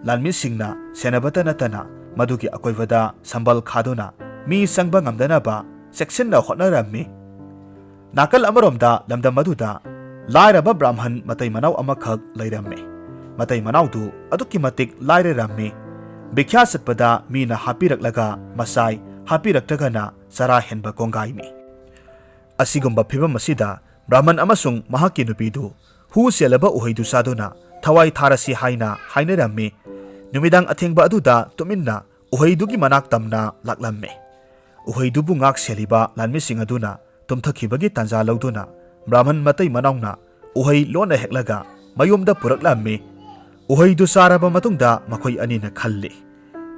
ꯂꯥꯟꯃꯤꯁꯤꯡꯅ ꯁꯦꯟꯅꯕꯇ ꯅꯠꯇꯅ ꯃꯗꯨꯒꯤ ꯑꯀꯣꯏꯕꯗ ꯁꯝꯕꯜ ꯈꯥꯗꯨꯅ ꯃꯤ ꯆꯪꯕ ꯉꯝꯗꯅꯕ ꯆꯦꯛꯁꯤꯟꯅ ꯍꯣꯠꯅꯔꯝꯃꯤ꯫ ꯅꯥꯀꯜ ꯑꯃꯔꯣꯝꯗ ꯂꯝꯗꯝ ꯑꯗꯨꯗ ꯂꯥꯏꯔꯕ ꯕ꯭ꯔꯥꯍꯃꯟ ꯃꯇꯩ ꯃꯅꯥꯎ ꯑꯃꯈꯛ ꯂꯩꯔꯝꯃꯤ꯫ ꯃꯇꯩ ꯃꯅꯥꯎꯗꯨ ꯑꯗꯨꯛꯀꯤ ꯃꯇꯤꯛ ꯂꯥꯏꯔꯔꯝꯃꯤ꯫ ꯚꯤꯈ꯭ꯌꯥ ꯆꯠꯄꯗ ꯃꯤꯅ ꯍꯥꯞꯄꯤꯔꯛꯂꯒ ꯃꯆꯥꯏ, ꯍꯥꯞꯄꯤꯔꯛꯇ꯭ꯔꯒꯅ ꯆꯔꯥ ꯍꯦꯟꯕ ꯀꯣꯡꯒꯥꯏꯅꯤ꯫ ꯑꯁꯤꯒꯨꯝꯕ ꯐꯤꯚꯝ ꯑꯁꯤꯗ ꯕ꯭ꯔꯥꯍꯃꯟ ꯑꯃꯁꯨꯡ ꯃꯍꯥꯛꯀꯤ ꯅꯨꯄꯤꯗꯨ ꯍꯨ ꯆꯦꯜꯂꯕ ꯎꯍꯩꯗꯨ ꯆꯥꯗꯨꯅ ꯊꯋꯥꯏ ꯊꯥꯔꯁꯤ ꯍꯥꯏꯅ ꯍꯥꯏꯅꯔꯝꯃꯤ꯫ ꯅꯨꯃꯤꯗꯥꯡ ꯑꯊꯦꯡꯕ ꯑꯗꯨꯗ ꯇꯨꯃꯤꯟꯅ ꯎꯍꯩꯗꯨꯒꯤ ꯃꯅꯥꯛ ꯇꯝꯅ ꯂꯥꯛꯂꯝꯃꯤ꯫ ꯎꯍꯩꯗꯨꯕꯨ ꯉꯥꯛ ꯁꯦꯜꯂꯤꯕ ꯂꯥꯟꯃꯤꯁꯤꯡ ꯑꯗꯨꯅ ꯇꯨꯝꯊꯈꯤꯕꯒꯤ ꯇꯥꯟꯖꯥ ꯂꯧꯗꯨꯅ ꯕ꯭ꯔꯥꯍꯃꯟ ꯃꯇꯩ ꯃꯅꯥꯎꯅ ꯎꯍꯩ ꯂꯣꯟꯅ ꯍꯦꯛꯂꯒ ꯃꯌꯨꯝꯗ ꯄꯨꯔꯛꯂꯝꯃꯤ꯫ ꯎꯍꯩꯗꯨ ꯆꯥꯔꯕ ꯃꯇꯨꯡꯗ ꯃꯈꯣꯏ ꯑꯅꯤꯅ ꯈꯜꯂꯤ,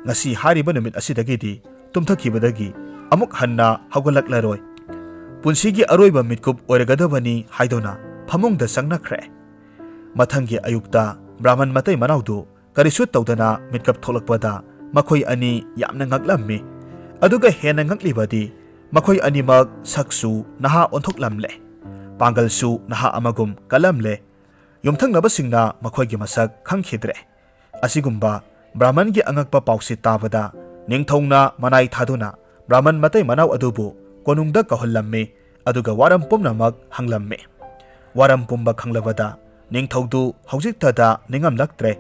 "ꯉꯁꯤ ꯍꯥꯏꯔꯤꯕ ꯅꯨꯃꯤꯠ ꯑꯁꯤꯗꯒꯤꯗꯤ ꯇꯨꯝꯊꯈꯤꯕꯗꯒꯤ ꯑꯃꯨꯛ ꯍꯟꯅ ꯍꯧꯒꯠꯂꯛꯂꯔꯣꯏ꯫ ꯄꯨꯟꯁꯤꯒꯤ ꯑꯔꯣꯏꯕ ꯃꯤꯠꯀꯨꯞ ꯑꯣꯏꯔꯒꯗꯕꯅꯤ" ꯍꯥꯏꯗꯨꯅ ꯐꯃꯨꯡꯗ ꯆꯪꯅꯈ꯭ꯔꯦ꯫ ꯃꯊꯪꯒꯤ ꯑꯌꯨꯛꯇ ꯕ꯭ꯔꯥꯍꯃꯟ ꯃꯇꯩ ꯃꯅꯥꯎꯗꯨ ꯀꯔꯤꯁꯨ ꯇꯧꯗꯅ ꯃꯤꯠꯀꯞ ꯊꯣꯛꯂꯛꯄꯗ ꯃꯈꯣꯏ ꯑꯅꯤ ꯌꯥꯝꯅ ꯉꯛꯂꯝꯃꯤ꯫ ꯑꯗꯨꯒ ꯍꯦꯟꯅ ꯉꯛꯂꯤꯕꯗꯤ ꯃꯈꯣꯏ ꯑꯅꯤꯃꯛ ꯁꯛꯁꯨ ꯅꯍꯥ ꯑꯣꯟꯊꯣꯛꯂꯝꯂꯦ꯫ ꯄꯥꯡꯒꯜꯁꯨ ꯅꯍꯥ ꯑꯃꯒꯨꯝ ꯀꯜꯂꯝꯂꯦ꯫ ꯌꯨꯝꯊꯪꯅꯕꯁꯤꯡꯅ ꯃꯈꯣꯏꯒꯤ ꯃꯁꯛ ꯈꯪꯈꯤꯗ꯭ꯔꯦ꯫ ꯑꯁꯤꯒꯨꯝꯕ ꯕ꯭ꯔꯥꯍꯃꯟꯒꯤ ꯑꯉꯛꯄ ꯄꯥꯎꯁꯤ ꯇꯥꯕꯗ ꯅꯤꯡꯊꯧꯅ ꯃꯅꯥꯏ ꯊꯥꯗꯨꯅ ꯕ꯭ꯔꯥꯍꯃꯟ ꯃꯇꯩ ꯃꯅꯥꯎ ꯑꯗꯨꯕꯨ ꯀꯣꯅꯨꯡꯗ ꯀꯧꯍꯜꯂꯝꯃꯤ, ꯑꯗꯨꯒ ꯋꯥꯔꯝ ꯄꯨꯝꯅꯃꯛ ꯍꯪꯂꯝꯃꯤ꯫ ꯋꯥꯔꯝ ꯄꯨꯝꯕ ꯈꯪꯂꯕꯗ ꯅꯤꯡꯊꯧꯗꯨ ꯍꯧꯖꯤꯛꯇꯗ ꯅꯤꯡꯉꯝꯂꯛꯇ꯭ꯔꯦ꯫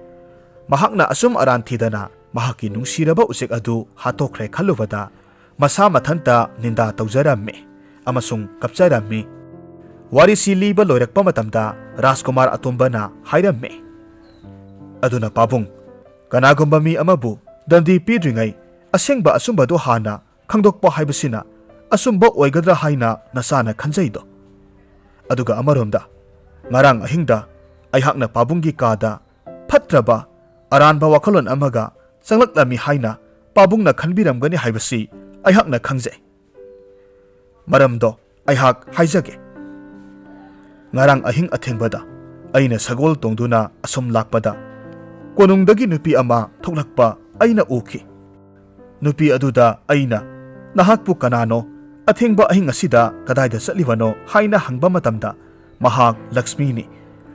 ꯃꯍꯥꯛꯅ ꯑꯆꯨꯝ ꯑꯔꯥꯟ ꯊꯤꯗꯅ ꯃꯍꯥꯛꯀꯤ ꯅꯨꯡꯁꯤꯔꯕ ꯎꯆꯦꯛ ꯑꯗꯨ ꯍꯥꯠꯇꯣꯛꯈ꯭ꯔꯦ ꯈꯜꯂꯨꯕꯗ ꯃꯁꯥ ꯃꯊꯟꯇ ꯅꯤꯟꯗꯥ ꯇꯧꯖꯔꯝꯃꯤ ꯑꯃꯁꯨꯡ ꯀꯞꯆꯔꯝꯃꯤ꯫ ꯋꯥꯔꯤꯁꯤ ꯂꯤꯕ ꯂꯣꯏꯔꯛꯄ ꯃꯇꯝꯗ ꯔꯥꯖꯀꯨꯃꯥꯔ ꯑꯇꯣꯝꯕꯅ ꯍꯥꯏꯔꯝꯃꯤ, "ꯑꯗꯨꯅ ꯄꯥꯕꯨꯡ, ꯀꯅꯥꯒꯨꯝꯕ ꯃꯤ ꯑꯃꯕꯨ ꯗꯟꯗꯤ ꯄꯤꯗ꯭ꯔꯤꯉꯩ ꯑꯁꯦꯡꯕ ꯑꯆꯨꯝꯕꯗꯨ ꯍꯥꯟꯅ ꯈꯪꯗꯣꯛꯄ ꯍꯥꯏꯕꯁꯤꯅ ꯑꯆꯨꯝꯕ ꯑꯣꯏꯒꯗ꯭ꯔꯥ ꯍꯥꯏꯅ ꯅꯆꯥꯅ ꯈꯟꯖꯩꯗꯣ? ꯑꯗꯨꯒ ꯑꯃꯔꯣꯝꯗ, ꯉꯔꯥꯡ ꯑꯍꯤꯡꯗ ꯑꯩꯍꯥꯛꯅ ꯄꯥꯕꯨꯡꯒꯤ ꯀꯥꯗ ꯐꯠꯇ꯭ꯔꯕ ꯑꯔꯥꯟꯕ ꯋꯥꯈꯜꯂꯣꯟ ꯑꯃꯒ ꯆꯪꯂꯛꯂꯝꯃꯤ ꯍꯥꯏꯅ ꯄꯥꯕꯨꯡꯅ ꯈꯟꯕꯤꯔꯝꯒꯅꯤ ꯍꯥꯏꯕꯁꯤ ꯑꯩꯍꯥꯛꯅ ꯈꯪꯖꯩ꯫ ꯃꯔꯝꯗꯣ ꯑꯩꯍꯥꯛ ꯍꯥꯏꯖꯒꯦ꯫ ꯉꯔꯥꯡ ꯑꯍꯤꯡ ꯑꯊꯦꯡꯕꯗ ꯑꯩꯅ ꯁꯒꯣꯜ ꯇꯣꯡꯗꯨꯅ ꯑꯁꯨꯝ ꯂꯥꯛꯄꯗ ꯀꯣꯅꯨꯡꯗꯒꯤ ꯅꯨꯄꯤ ꯑꯃ ꯊꯣꯛꯂꯛꯄ ꯑꯩꯅ ꯎꯈꯤ꯫ ꯅꯨꯄꯤ ꯑꯗꯨꯗ ꯑꯩꯅ, 'ꯅꯍꯥꯛꯄꯨ ꯀꯅꯥꯅꯣ? ꯑꯊꯦꯡꯕ ꯑꯍꯤꯡ ꯑꯁꯤꯗ ꯀꯗꯥꯏꯗ ꯆꯠꯂꯤꯕꯅꯣ?' ꯍꯥꯏꯅ ꯍꯪꯕ ꯃꯇꯝꯗ ꯃꯍꯥꯛ ꯂꯛꯁꯃꯤꯅꯤ꯫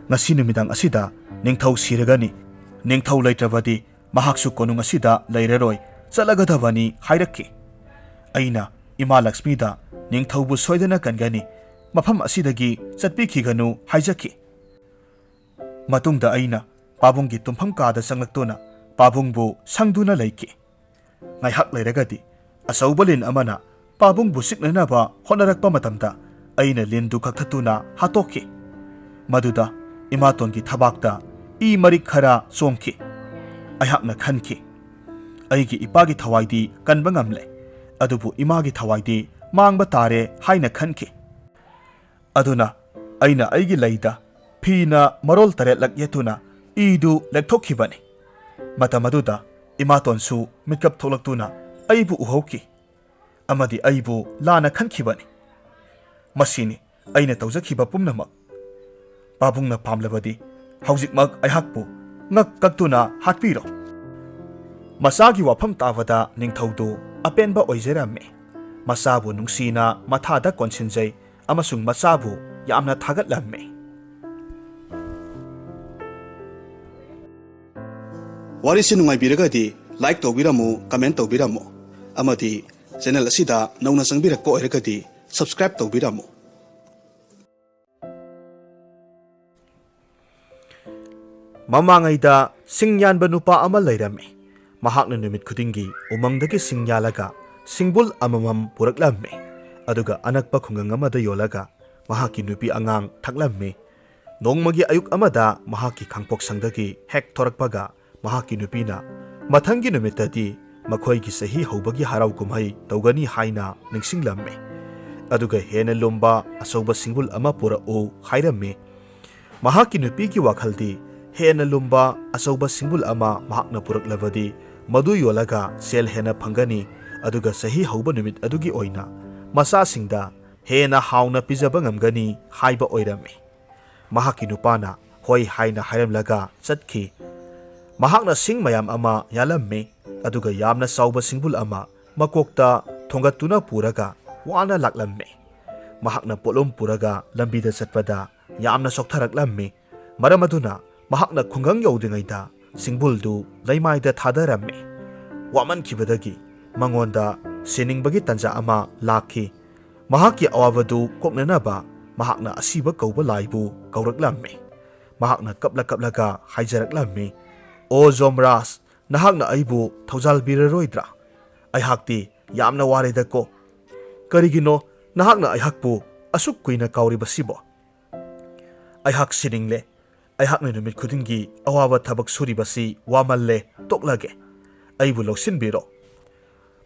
ꯉꯁꯤ ꯅꯨꯃꯤꯗꯥꯡ ꯑꯁꯤꯗ ꯅꯤꯡꯊꯧ ꯁꯤꯔꯒꯅꯤ꯫ ꯅꯤꯡꯊꯧ ꯂꯩꯇ꯭ꯔꯕꯗꯤ ꯃꯍꯥꯛꯁꯨ ꯀꯣꯅꯨꯡ ꯑꯁꯤꯗ ꯂꯩꯔꯔꯣꯏ, ꯆꯠꯂꯒꯗꯕꯅꯤ ꯍꯥꯏꯔꯛꯈꯤ꯫ ꯑꯩꯅ ꯏꯃꯥ ꯂꯛꯁꯃꯤꯗ ꯅꯤꯡꯊꯧꯕꯨ ꯁꯣꯏꯗꯅ ꯀꯟꯒꯅꯤ, ꯃꯐꯝ ꯑꯁꯤꯗꯒꯤ ꯆꯠꯄꯤꯈꯤꯒꯅꯨ ꯍꯥꯏꯖꯈꯤ꯫ ꯃꯇꯨꯡꯗ ꯑꯩꯅ ꯄꯥꯕꯨꯡꯒꯤ ꯇꯨꯝꯐꯝ ꯀꯥꯗ ꯆꯪꯂꯛꯇꯨꯅ ꯄꯥꯕꯨꯡꯕꯨ ꯁꯪꯗꯨꯅ ꯂꯩꯈꯤ꯫ ꯉꯥꯏꯍꯥꯛ ꯂꯩꯔꯒꯗꯤ ꯑꯆꯧꯕ ꯂꯤꯟ ꯑꯃꯅ ꯄꯥꯕꯨꯡꯕꯨ ꯆꯤꯛꯅꯅꯕ ꯍꯣꯠꯅꯔꯛꯄ ꯃꯇꯝꯗ ꯑꯩꯅ ꯂꯤꯟꯗꯨ ꯀꯛꯊꯠꯇꯨꯅ ꯍꯥꯠꯇꯣꯛꯈꯤ꯫ ꯃꯗꯨꯗ ꯏꯃꯥꯇꯣꯟꯒꯤ ꯊꯕꯥꯛꯇ ꯏ ꯃꯔꯤꯛ ꯈꯔ ꯆꯣꯡꯈꯤ꯫ ꯑꯩꯍꯥꯛꯅ ꯈꯟꯈꯤ, "ꯑꯩꯒꯤ ꯏꯄꯥꯒꯤ ꯊꯋꯥꯏꯗꯤ ꯀꯟꯕ ꯉꯝꯂꯦ, ꯑꯗꯨꯕꯨ ꯏꯃꯥꯒꯤ ꯊꯋꯥꯏꯗꯤ ꯃꯥꯡꯕ ꯇꯥꯔꯦ" ꯍꯥꯏꯅ ꯈꯟꯈꯤ꯫ ꯑꯗꯨꯅ ꯑꯩꯅ ꯑꯩꯒꯤ ꯂꯩꯗ ꯐꯤꯅ ꯃꯔꯣꯜ ꯇꯔꯦꯠꯂꯛ ꯌꯦꯠꯇꯨꯅ ꯏꯗꯨ ꯂꯦꯛꯊꯣꯛꯈꯤꯕꯅꯤ꯫ ꯃꯇꯝ ꯑꯗꯨꯗ ꯏꯃꯥꯇꯣꯟꯁꯨ ꯃꯤꯠꯀꯞ ꯊꯣꯛꯂꯛꯇꯨꯅ ꯑꯩꯕꯨ ꯎꯍꯧꯈꯤ ꯑꯃꯗꯤ ꯑꯩꯕꯨ ꯂꯥꯟꯅ ꯈꯟꯈꯤꯕꯅꯤ꯫ ꯃꯁꯤꯅꯤ ꯑꯩꯅ ꯇꯧꯖꯈꯤꯕ ꯄꯨꯝꯅꯃꯛ꯫ ꯄꯥꯕꯨꯡꯅ ꯄꯥꯝꯂꯕꯗꯤ ꯍꯧꯖꯤꯛꯃꯛ ꯑꯩꯍꯥꯛꯄꯨ ꯉꯛ ꯀꯛꯇꯨꯅ ꯍꯥꯠꯄꯤꯔꯣ꯫ ꯃꯆꯥꯒꯤ ꯋꯥꯐꯝ ꯇꯥꯕꯗ ꯅꯤꯡꯊꯧꯗꯨ ꯑꯄꯦꯟꯕ ꯑꯣꯏꯖꯔꯝꯃꯤ꯫ ꯃꯆꯥꯕꯨ ꯅꯨꯡꯁꯤꯅ ꯃꯊꯥꯗ ꯀꯣꯟꯁꯤꯟꯖꯩ ꯑꯃꯁꯨꯡ ꯃꯆꯥꯕꯨ ꯌꯥꯝꯅ ꯊꯥꯒꯠꯂꯝꯃꯤ꯫ ꯋꯥꯔꯤꯁꯤ ꯅꯨꯡꯉꯥꯏꯕꯤꯔꯒꯗꯤ like ꯇꯧꯕꯤꯔꯝꯃꯨ, comment ꯇꯧꯕꯤꯔꯝꯃꯨ, ꯑꯃꯗꯤ channel ꯑꯁꯤꯗ ꯅꯧꯅ ꯆꯪꯕꯤꯔꯛꯄ ꯑꯣꯏꯔꯒꯗꯤ subscribe ꯇꯧꯕꯤꯔꯝꯃꯨ꯫ ꯃꯃꯥꯡꯉꯩꯗ ꯁꯤꯡ ꯌꯥꯟꯕ ꯅꯨꯄꯥ ꯑꯃ ꯂꯩꯔꯝꯃꯤ꯫ ꯃꯍꯥꯛꯅ ꯅꯨꯃꯤꯠ ꯈꯨꯗꯤꯡꯒꯤ ꯎꯃꯪꯗꯒꯤ ꯁꯤꯡ ꯌꯥꯜꯂꯒ ꯁꯤꯡꯕꯨꯜ ꯑꯃꯃꯝ ꯄꯨꯔꯛꯂꯝꯃꯤ, ꯑꯗꯨꯒ ꯑꯅꯛꯄ ꯈꯨꯡꯒꯪ ꯑꯃꯗ ꯌꯣꯜꯂꯒ ꯃꯍꯥꯛꯀꯤ ꯅꯨꯄꯤ ꯑꯉꯥꯡ ꯊꯛꯂꯝꯃꯤ꯫ ꯅꯣꯡꯃꯒꯤ ꯑꯌꯨꯛ ꯑꯃꯗ ꯃꯍꯥꯛꯀꯤ ꯈꯥꯡꯄꯣꯛꯁꯪꯗꯒꯤ ꯍꯦꯛ ꯊꯣꯔꯛꯄꯒ ꯃꯍꯥꯛꯀꯤ ꯅꯨꯄꯤꯅ ꯃꯊꯪꯒꯤ ꯅꯨꯃꯤꯠꯇꯗꯤ ꯃꯈꯣꯏꯒꯤ ꯆꯍꯤ ꯍꯧꯕꯒꯤ ꯍꯔꯥꯎ ꯀꯨꯝꯍꯩ ꯇꯧꯒꯅꯤ ꯍꯥꯏꯅ ꯅꯤꯡꯁꯤꯡꯂꯝꯃꯤ꯫ ꯑꯗꯨꯒ ꯍꯦꯟꯅ ꯂꯨꯝꯕ ꯑꯆꯧꯕ ꯁꯤꯡꯕꯨꯜ ꯑꯃ ꯄꯨꯔꯛꯎ ꯍꯥꯏꯔꯝꯃꯤ꯫ ꯃꯍꯥꯛꯀꯤ ꯅꯨꯄꯤꯒꯤ ꯋꯥꯈꯜꯗꯤ ꯍꯦꯟꯅ ꯂꯨꯝꯕ ꯑꯆꯧꯕ ꯁꯤꯡꯕꯨꯜ ꯑꯃ ꯃꯍꯥꯛꯅ ꯄꯨꯔꯛꯂꯕꯗꯤ ꯃꯗꯨ ꯌꯣꯜꯂꯒ ꯁꯦꯜ ꯍꯦꯟꯅ ꯐꯪꯒꯅꯤ, ꯑꯗꯨꯒ ꯆꯍꯤ ꯍꯧꯕ ꯅꯨꯃꯤꯠ ꯑꯗꯨꯒꯤ ꯑꯣꯏꯅ ꯃꯆꯥꯁꯤꯡꯗ ꯍꯦꯟꯅ ꯍꯥꯎꯅ ꯄꯤꯖꯕ ꯉꯝꯒꯅꯤ ꯍꯥꯏꯕ ꯑꯣꯏꯔꯝꯃꯤ꯫ ꯃꯍꯥꯛꯀꯤ ꯅꯨꯄꯥꯅ ꯍꯣꯏ ꯍꯥꯏꯅ ꯍꯥꯏꯔꯝꯂꯒ ꯆꯠꯈꯤ꯫ ꯃꯍꯥꯛꯅ ꯁꯤꯡ ꯃꯌꯥꯝ ꯑꯃ ꯌꯥꯜꯂꯝꯃꯤ, ꯑꯗꯨꯒ ꯌꯥꯝꯅ ꯆꯥꯎꯕ ꯁꯤꯡꯕꯨꯜ ꯑꯃ ꯃꯀꯣꯛꯇ ꯊꯣꯡꯒꯠꯇꯨꯅ ꯄꯨꯔꯒ ꯋꯥꯅ ꯂꯥꯛꯂꯝꯃꯤ꯫ ꯃꯍꯥꯛꯅ ꯄꯣꯠꯂꯨꯝ ꯄꯨꯔꯒ ꯂꯝꯕꯤꯗ ꯆꯠꯄꯗ ꯌꯥꯝꯅ ꯆꯣꯛꯊꯔꯛꯂꯝꯃꯤ꯫ ꯃꯔꯝ ꯑꯗꯨꯅ ꯃꯍꯥꯛꯅ ꯈꯨꯡꯒꯪ ꯌꯧꯗ꯭ꯔꯤꯉꯩꯗ ꯁꯤꯡꯕꯨꯜꯗꯨ ꯂꯩꯃꯥꯏꯗ ꯊꯥꯗꯔꯝꯃꯤ꯫ ꯋꯥꯃꯟꯈꯤꯕꯗꯒꯤ ꯃꯉꯣꯟꯗ ꯁꯤꯅꯤꯡꯕꯒꯤ ꯇꯥꯟꯖꯥ ꯑꯃ ꯂꯥꯛꯈꯤ꯫ ꯃꯍꯥꯛꯀꯤ ꯑꯋꯥꯕꯗꯨ ꯀꯣꯛꯅꯅꯕ ꯃꯍꯥꯛꯅ ꯑꯁꯤꯕ ꯀꯧꯕ ꯂꯥꯏꯕꯨ ꯀꯧꯔꯛꯂꯝꯃꯤ꯫ ꯃꯍꯥꯛꯅ ꯀꯞꯂ ꯀꯞꯂꯒ ꯍꯥꯏꯖꯔꯛꯂꯝꯃꯤ, "ꯑꯣ ꯖꯣꯝꯔꯥꯖ, ꯅꯍꯥꯛꯅ ꯑꯩꯕꯨ ꯊꯧꯖꯥꯜꯕꯤꯔꯔꯣꯏꯗ꯭ꯔꯥ? ꯑꯩꯍꯥꯛꯇꯤ ꯌꯥꯝꯅ ꯋꯥꯔꯦꯗꯀꯣ꯫ ꯀꯔꯤꯒꯤꯅꯣ ꯅꯍꯥꯛꯅ ꯑꯩꯍꯥꯛꯄꯨ ꯑꯁꯨꯛ ꯀꯨꯏꯅ ꯀꯥꯎꯔꯤꯕꯁꯤꯕꯣ? ꯑꯩꯍꯥꯛ ꯁꯤꯅꯤꯡꯂꯦ꯫ ꯑꯩꯍꯥꯛꯅ ꯅꯨꯃꯤꯠ ꯈꯨꯗꯤꯡꯒꯤ ꯑꯋꯥꯕ ꯊꯕꯛ ꯁꯨꯔꯤꯕꯁꯤ ꯋꯥꯃꯜꯂꯦ, ꯇꯣꯛꯂꯒꯦ꯫ ꯑꯩꯕꯨ ꯂꯧꯁꯤꯟꯕꯤꯔꯣ꯫"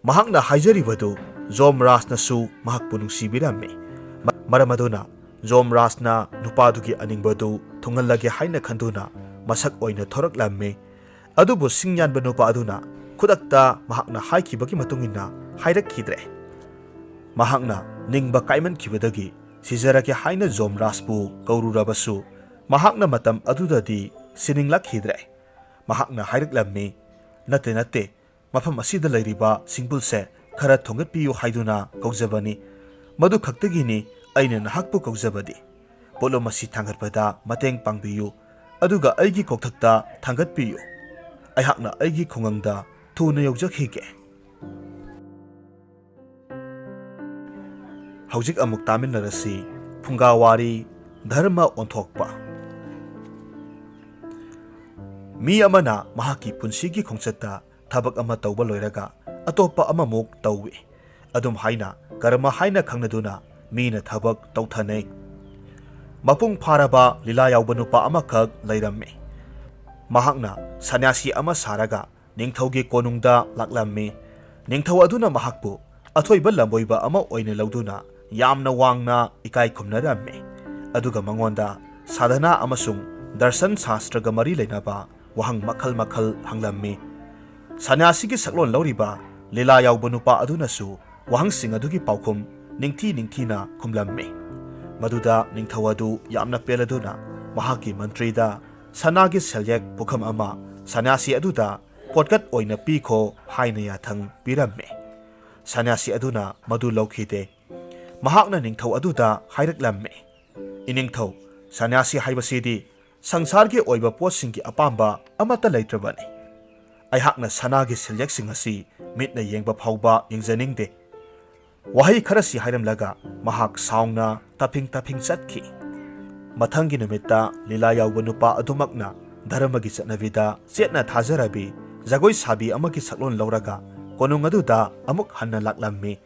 ꯃꯍꯥꯛꯅ ꯍꯥꯏꯖꯔꯤꯕꯗꯨ ꯖꯣꯝ ꯔꯥꯖꯅꯁꯨ ꯃꯍꯥꯛꯄꯨ ꯅꯨꯡꯁꯤꯕꯤꯔꯝꯃꯤ꯫ ꯃ-, ꯃꯔꯝ ꯑꯗꯨꯅ ꯖꯣꯝ ꯔꯥꯖꯅ ꯅꯨꯄꯥꯗꯨꯒꯤ ꯑꯅꯤꯡꯕꯗꯨ ꯊꯨꯡꯍꯜꯂꯒꯦ ꯍꯥꯏꯅ ꯈꯟꯗꯨꯅ ꯃꯁꯛ ꯑꯣꯏꯅ ꯊꯣꯔꯛꯂꯝꯃꯤ꯫ ꯑꯗꯨꯕꯨ ꯁꯤꯡ ꯌꯥꯟꯕ ꯅꯨꯄꯥ ꯑꯗꯨꯅ ꯈꯨꯗꯛꯇ ꯃꯍꯥꯛꯅ ꯍꯥꯏꯈꯤꯕꯒꯤ ꯃꯇꯨꯡ ꯏꯟꯅ ꯍꯥꯏꯔꯛꯈꯤꯗ꯭ꯔꯦ꯫ ꯃꯍꯥꯛꯅ ꯅꯤꯡꯕ ꯀꯥꯏꯃꯟꯈꯤꯕꯗꯒꯤ ꯁꯤꯖꯔꯒꯦ ꯍꯥꯏꯅ ꯖꯣꯝ ꯔꯥꯖꯄꯨ ꯀꯧꯔꯨꯔꯕꯁꯨ ꯃꯍꯥꯛꯅ ꯃꯇꯝ ꯑꯗꯨꯗꯗꯤ ꯁꯤꯅꯤꯡꯂꯛꯈꯤꯗ꯭ꯔꯦ꯫ ꯃꯍꯥꯛꯅ ꯍꯥꯏꯔꯛꯂꯝꯃꯤ, "ꯅꯠꯇꯦ, ꯅꯠꯇꯦ, ꯃꯐꯝ ꯑꯁꯤꯗ ꯂꯩꯔꯤꯕ ꯁꯤꯡꯕꯨꯜꯁꯦ ꯈꯔ ꯊꯣꯡꯒꯠꯄꯤꯌꯨ ꯍꯥꯏꯗꯨꯅ ꯀꯧꯖꯕꯅꯤ꯫ ꯃꯗꯨ ꯈꯛꯇꯒꯤꯅꯤ ꯑꯩꯅ ꯅꯍꯥꯛꯄꯨ ꯀꯧꯖꯕꯗꯤ꯫ ꯄꯣꯠꯂꯨꯝ ꯑꯁꯤ ꯊꯥꯡꯒꯠꯄꯗ ꯃꯇꯦꯡ ꯄꯥꯡꯕꯤꯌꯨ, ꯑꯗꯨꯒ ꯑꯩꯒꯤ ꯀꯣꯛꯊꯛꯇ ꯊꯥꯡꯒꯠꯄꯤꯌꯨ꯫ ꯑꯩꯍꯥꯛꯅ ꯑꯩꯒꯤ ꯈꯨꯡꯒꯪꯗ ꯊꯨꯅ ꯌꯧꯖꯈꯤꯒꯦ꯫" ꯍꯧꯖꯤꯛ ꯑꯃꯨꯛ ꯇꯥꯃꯤꯟꯅꯔꯁꯤ꯫ ꯐꯨꯡꯒꯥ ꯋꯥꯔꯤ, ꯙꯔꯃ ꯑꯣꯟꯊꯣꯛꯄ꯫ ꯃꯤ ꯑꯃꯅ ꯃꯍꯥꯛꯀꯤ ꯄꯨꯟꯁꯤꯒꯤ ꯈꯣꯡꯆꯠꯇ ꯊꯕꯛ ꯑꯃ ꯇꯧꯕ ꯂꯣꯏꯔꯒ ꯑꯇꯣꯞꯄ ꯑꯃꯃꯨꯛ ꯇꯧꯏ꯫ ꯑꯗꯨꯝ ꯍꯥꯏꯅ ꯀꯔꯃ ꯍꯥꯏꯅ ꯈꯪꯅꯗꯨꯅ ꯃꯤꯅ ꯊꯕꯛ ꯇꯧꯊꯅꯩ꯫ ꯃꯄꯨꯡ ꯐꯥꯔꯕ ꯂꯤꯂꯥ ꯌꯥꯎꯕ ꯅꯨꯄꯥ ꯑꯃꯈꯛ ꯂꯩꯔꯝꯃꯤ꯫ ꯃꯍꯥꯛꯅ ꯁꯟꯅ꯭ꯌꯥꯁꯤ ꯑꯃ ꯁꯥꯔꯒ ꯅꯤꯡꯊꯧꯒꯤ ꯀꯣꯅꯨꯡꯗ ꯂꯥꯛꯂꯝꯃꯤ꯫ ꯅꯤꯡꯊꯧ ꯑꯗꯨꯅ ꯃꯍꯥꯛꯄꯨ ꯑꯊꯣꯏꯕ ꯂꯝꯕꯣꯏꯕ ꯑꯃ ꯑꯣꯏꯅ ꯂꯧꯗꯨꯅ ꯌꯥꯝꯅ ꯋꯥꯡꯅ ꯏꯀꯥꯏ ꯈꯨꯝꯅꯔꯝꯃꯤ꯫ ꯑꯗꯨꯒ ꯃꯉꯣꯟꯗ ꯁꯥꯙꯅꯥ ꯑꯃꯁꯨꯡ ꯗꯔꯁꯟ ꯁꯥꯁꯇ꯭ꯔꯒ ꯃꯔꯤ ꯂꯩꯅꯕ ꯋꯥꯍꯪ ꯃꯈꯜ ꯃꯈꯜ ꯍꯪꯂꯝꯃꯤ꯫ ꯁꯟꯅ꯭ꯌꯥꯁꯤꯒꯤ ꯁꯛꯂꯣꯟ ꯂꯧꯔꯤꯕ ꯂꯤꯂꯥ ꯌꯥꯎꯕ ꯅꯨꯄꯥ ꯑꯗꯨꯅꯁꯨ ꯋꯥꯍꯪꯁꯤꯡ ꯑꯗꯨꯒꯤ ꯄꯥꯎꯈꯨꯝ ꯅꯤꯡꯊꯤ ꯅꯤꯡꯊꯤꯅ ꯈꯨꯝꯂꯝꯃꯤ꯫ ꯃꯗꯨꯗ ꯅꯤꯡꯊꯧ ꯑꯗꯨ ꯌꯥꯝꯅ ꯄꯦꯜꯂꯗꯨꯅ ꯃꯍꯥꯛꯀꯤ ꯃꯟꯇ꯭ꯔꯤꯗ ꯁꯅꯥꯒꯤ ꯁꯦꯜꯌꯦꯛ ꯄꯨꯈꯝ ꯑꯃ ꯁꯟꯅ꯭ꯌꯥꯁꯤ ꯑꯗꯨꯗ ꯄꯣꯠꯀꯠ ꯑꯣꯏꯅ ꯄꯤꯈꯣ ꯍꯥꯏꯅ ꯌꯥꯊꯪ ꯄꯤꯔꯝꯃꯤ꯫ ꯁꯟꯅ꯭ꯌꯥꯁꯤ ꯑꯗꯨꯅ ꯃꯗꯨ ꯂꯧꯈꯤꯗꯦ꯫ ꯃꯍꯥꯛꯅ ꯅꯤꯡꯊꯧ ꯑꯗꯨꯗ ꯍꯥꯏꯔꯛꯂꯝꯃꯤ, "ꯏꯅꯤꯡꯊꯧ, ꯁꯟꯅ꯭ꯌꯥꯁꯤ ꯍꯥꯏꯕꯁꯤꯗꯤ ꯁꯪꯁꯥꯔꯒꯤ ꯑꯣꯏꯕ ꯄꯣꯠꯁꯤꯡꯒꯤ ꯑꯄꯥꯝꯕ ꯑꯃꯠꯇ ꯂꯩꯇ꯭ꯔꯕꯅꯤ꯫ ꯑꯩꯍꯥꯛꯅ ꯁꯅꯥꯒꯤ ꯁꯦꯜꯌꯦꯛꯁꯤꯡ ꯑꯁꯤ ꯃꯤꯠꯅ ꯌꯦꯡꯕ ꯐꯥꯎꯕ ꯌꯦꯡꯖꯅꯤꯡꯗꯦ꯫ ꯋꯥꯍꯩ ꯈꯔꯁꯤ ꯍꯥꯏꯔꯝꯂꯒ ꯃꯍꯥꯛ ꯁꯥꯎꯅ ꯇꯞꯐꯤꯡ ꯇꯞꯐꯤꯡ ꯆꯠꯈꯤ꯫ ꯃꯊꯪꯒꯤ ꯅꯨꯃꯤꯠꯇ ꯂꯤꯂꯥ ꯌꯥꯎꯕ ꯅꯨꯄꯥ ꯑꯗꯨꯃꯛꯅ ꯙꯔꯃꯒꯤ ꯆꯠꯅꯕꯤꯗ ꯆꯦꯠꯅ ꯊꯥꯖꯔꯕꯤ ꯖꯒꯣꯏ ꯁꯥꯕꯤ ꯑꯃꯒꯤ ꯁꯛꯂꯣꯟ ꯂꯧꯔꯒ ꯀꯣꯅꯨꯡ ꯑꯗꯨꯗ ꯑꯃꯨꯛ ꯍꯟꯅ ꯂꯥꯛꯂꯝꯃꯤ꯫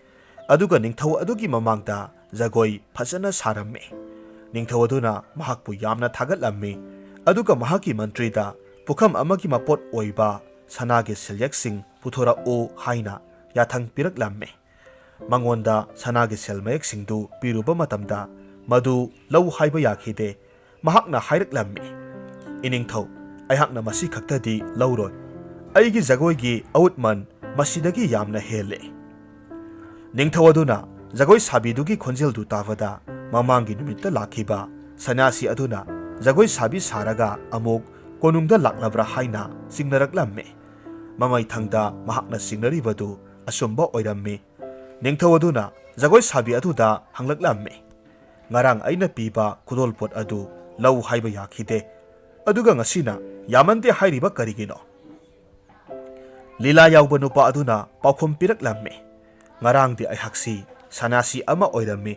ꯑꯗꯨꯒ ꯅꯤꯡꯊꯧ ꯑꯗꯨꯒꯤ ꯃꯃꯥꯡꯗ ꯖꯒꯣꯏ ꯐꯖꯅ ꯁꯥꯔꯝꯃꯤ꯫ ꯅꯤꯡꯊꯧ ꯑꯗꯨꯅ ꯃꯍꯥꯛꯄꯨ ꯌꯥꯝꯅ ꯊꯥꯒꯠꯂꯝꯃꯤ꯫ ꯑꯗꯨꯒ ꯃꯍꯥꯛꯀꯤ ꯃꯟꯇ꯭ꯔꯤꯗ ꯄꯨꯈꯝ ꯑꯃꯒꯤ ꯃꯄꯣꯠ ꯑꯣꯏꯕ ꯁꯅꯥꯒꯤ ꯁꯦꯜꯌꯦꯛꯁꯤꯡ ꯄꯨꯊꯣꯔꯛꯎ ꯍꯥꯏꯅ ꯌꯥꯊꯪ ꯄꯤꯔꯛꯂꯝꯃꯤ꯫ ꯃꯉꯣꯟꯗ ꯁꯅꯥꯒꯤ ꯁꯦꯜ ꯃꯌꯦꯛꯁꯤꯡꯗꯨ ꯄꯤꯔꯨꯕ ꯃꯇꯝꯗ ꯃꯗꯨ ꯂꯧ ꯍꯥꯏꯕ ꯌꯥꯈꯤꯗꯦ꯫ ꯃꯍꯥꯛꯅ ꯍꯥꯏꯔꯛꯂꯝꯃꯤ, "ꯏꯅꯤꯡꯊꯧ, ꯑꯩꯍꯥꯛꯅ ꯃꯁꯤ ꯈꯛꯇꯗꯤ ꯂꯧꯔꯣꯏ꯫ ꯑꯩꯒꯤ ꯖꯒꯣꯏꯒꯤ ꯑꯎꯠꯃꯟ ꯃꯁꯤꯗꯒꯤ ꯌꯥꯝꯅ ꯍꯦꯜꯂꯦ꯫" ꯅꯤꯡꯊꯧ ꯑꯗꯨꯅ ꯖꯒꯣꯏ ꯁꯥꯕꯤꯗꯨꯒꯤ ꯈꯣꯟꯖꯦꯜꯗꯨ ꯇꯥꯕꯗ ꯃꯃꯥꯡꯒꯤ ꯅꯨꯃꯤꯠꯇ ꯂꯥꯛꯈꯤꯕ ꯁꯟꯅ꯭ꯌꯥꯁꯤ ꯑꯗꯨꯅ ꯖꯒꯣꯏ ꯁꯥꯕꯤ ꯁꯥꯔꯒ ꯑꯃꯨꯛ ꯀꯣꯅꯨꯡꯗ ꯂꯥꯛꯂꯕ꯭ꯔꯥ ꯍꯥꯏꯅ ꯆꯤꯡꯅꯔꯛꯂꯝꯃꯤ꯫ ꯃꯃꯩꯊꯪꯗ ꯃꯍꯥꯛꯅ ꯆꯤꯡꯅꯔꯤꯕꯗꯨ ꯑꯆꯨꯝꯕ ꯑꯣꯏꯔꯝꯃꯤ꯫ ꯅꯤꯡꯊꯧ ꯑꯗꯨꯅ ꯖꯒꯣꯏ ꯁꯥꯕꯤ ꯑꯗꯨꯗ ꯍꯪꯂꯛꯂꯝꯃꯤ, "ꯉꯔꯥꯡ ꯑꯩꯅ ꯄꯤꯕ ꯈꯨꯗꯣꯜꯄꯣꯠ ꯑꯗꯨ ꯂꯧ ꯍꯥꯏꯕ ꯌꯥꯈꯤꯗꯦ, ꯑꯗꯨꯒ ꯉꯁꯤꯅ ꯌꯥꯃꯟꯗꯦ ꯍꯥꯏꯔꯤꯕ ꯀꯔꯤꯒꯤꯅꯣ?" ꯂꯤꯂꯥ ꯌꯥꯎꯕ ꯅꯨꯄꯥ ꯑꯗꯨꯅ ꯄꯥꯎꯈꯨꯝ ꯄꯤꯔꯛꯂꯝꯃꯤ, "ꯉꯔꯥꯡꯗꯤ ꯑꯩꯍꯥꯛꯁꯤ ꯁꯅꯥꯁꯤ ꯑꯃ ꯑꯣꯏꯔꯝꯃꯤ,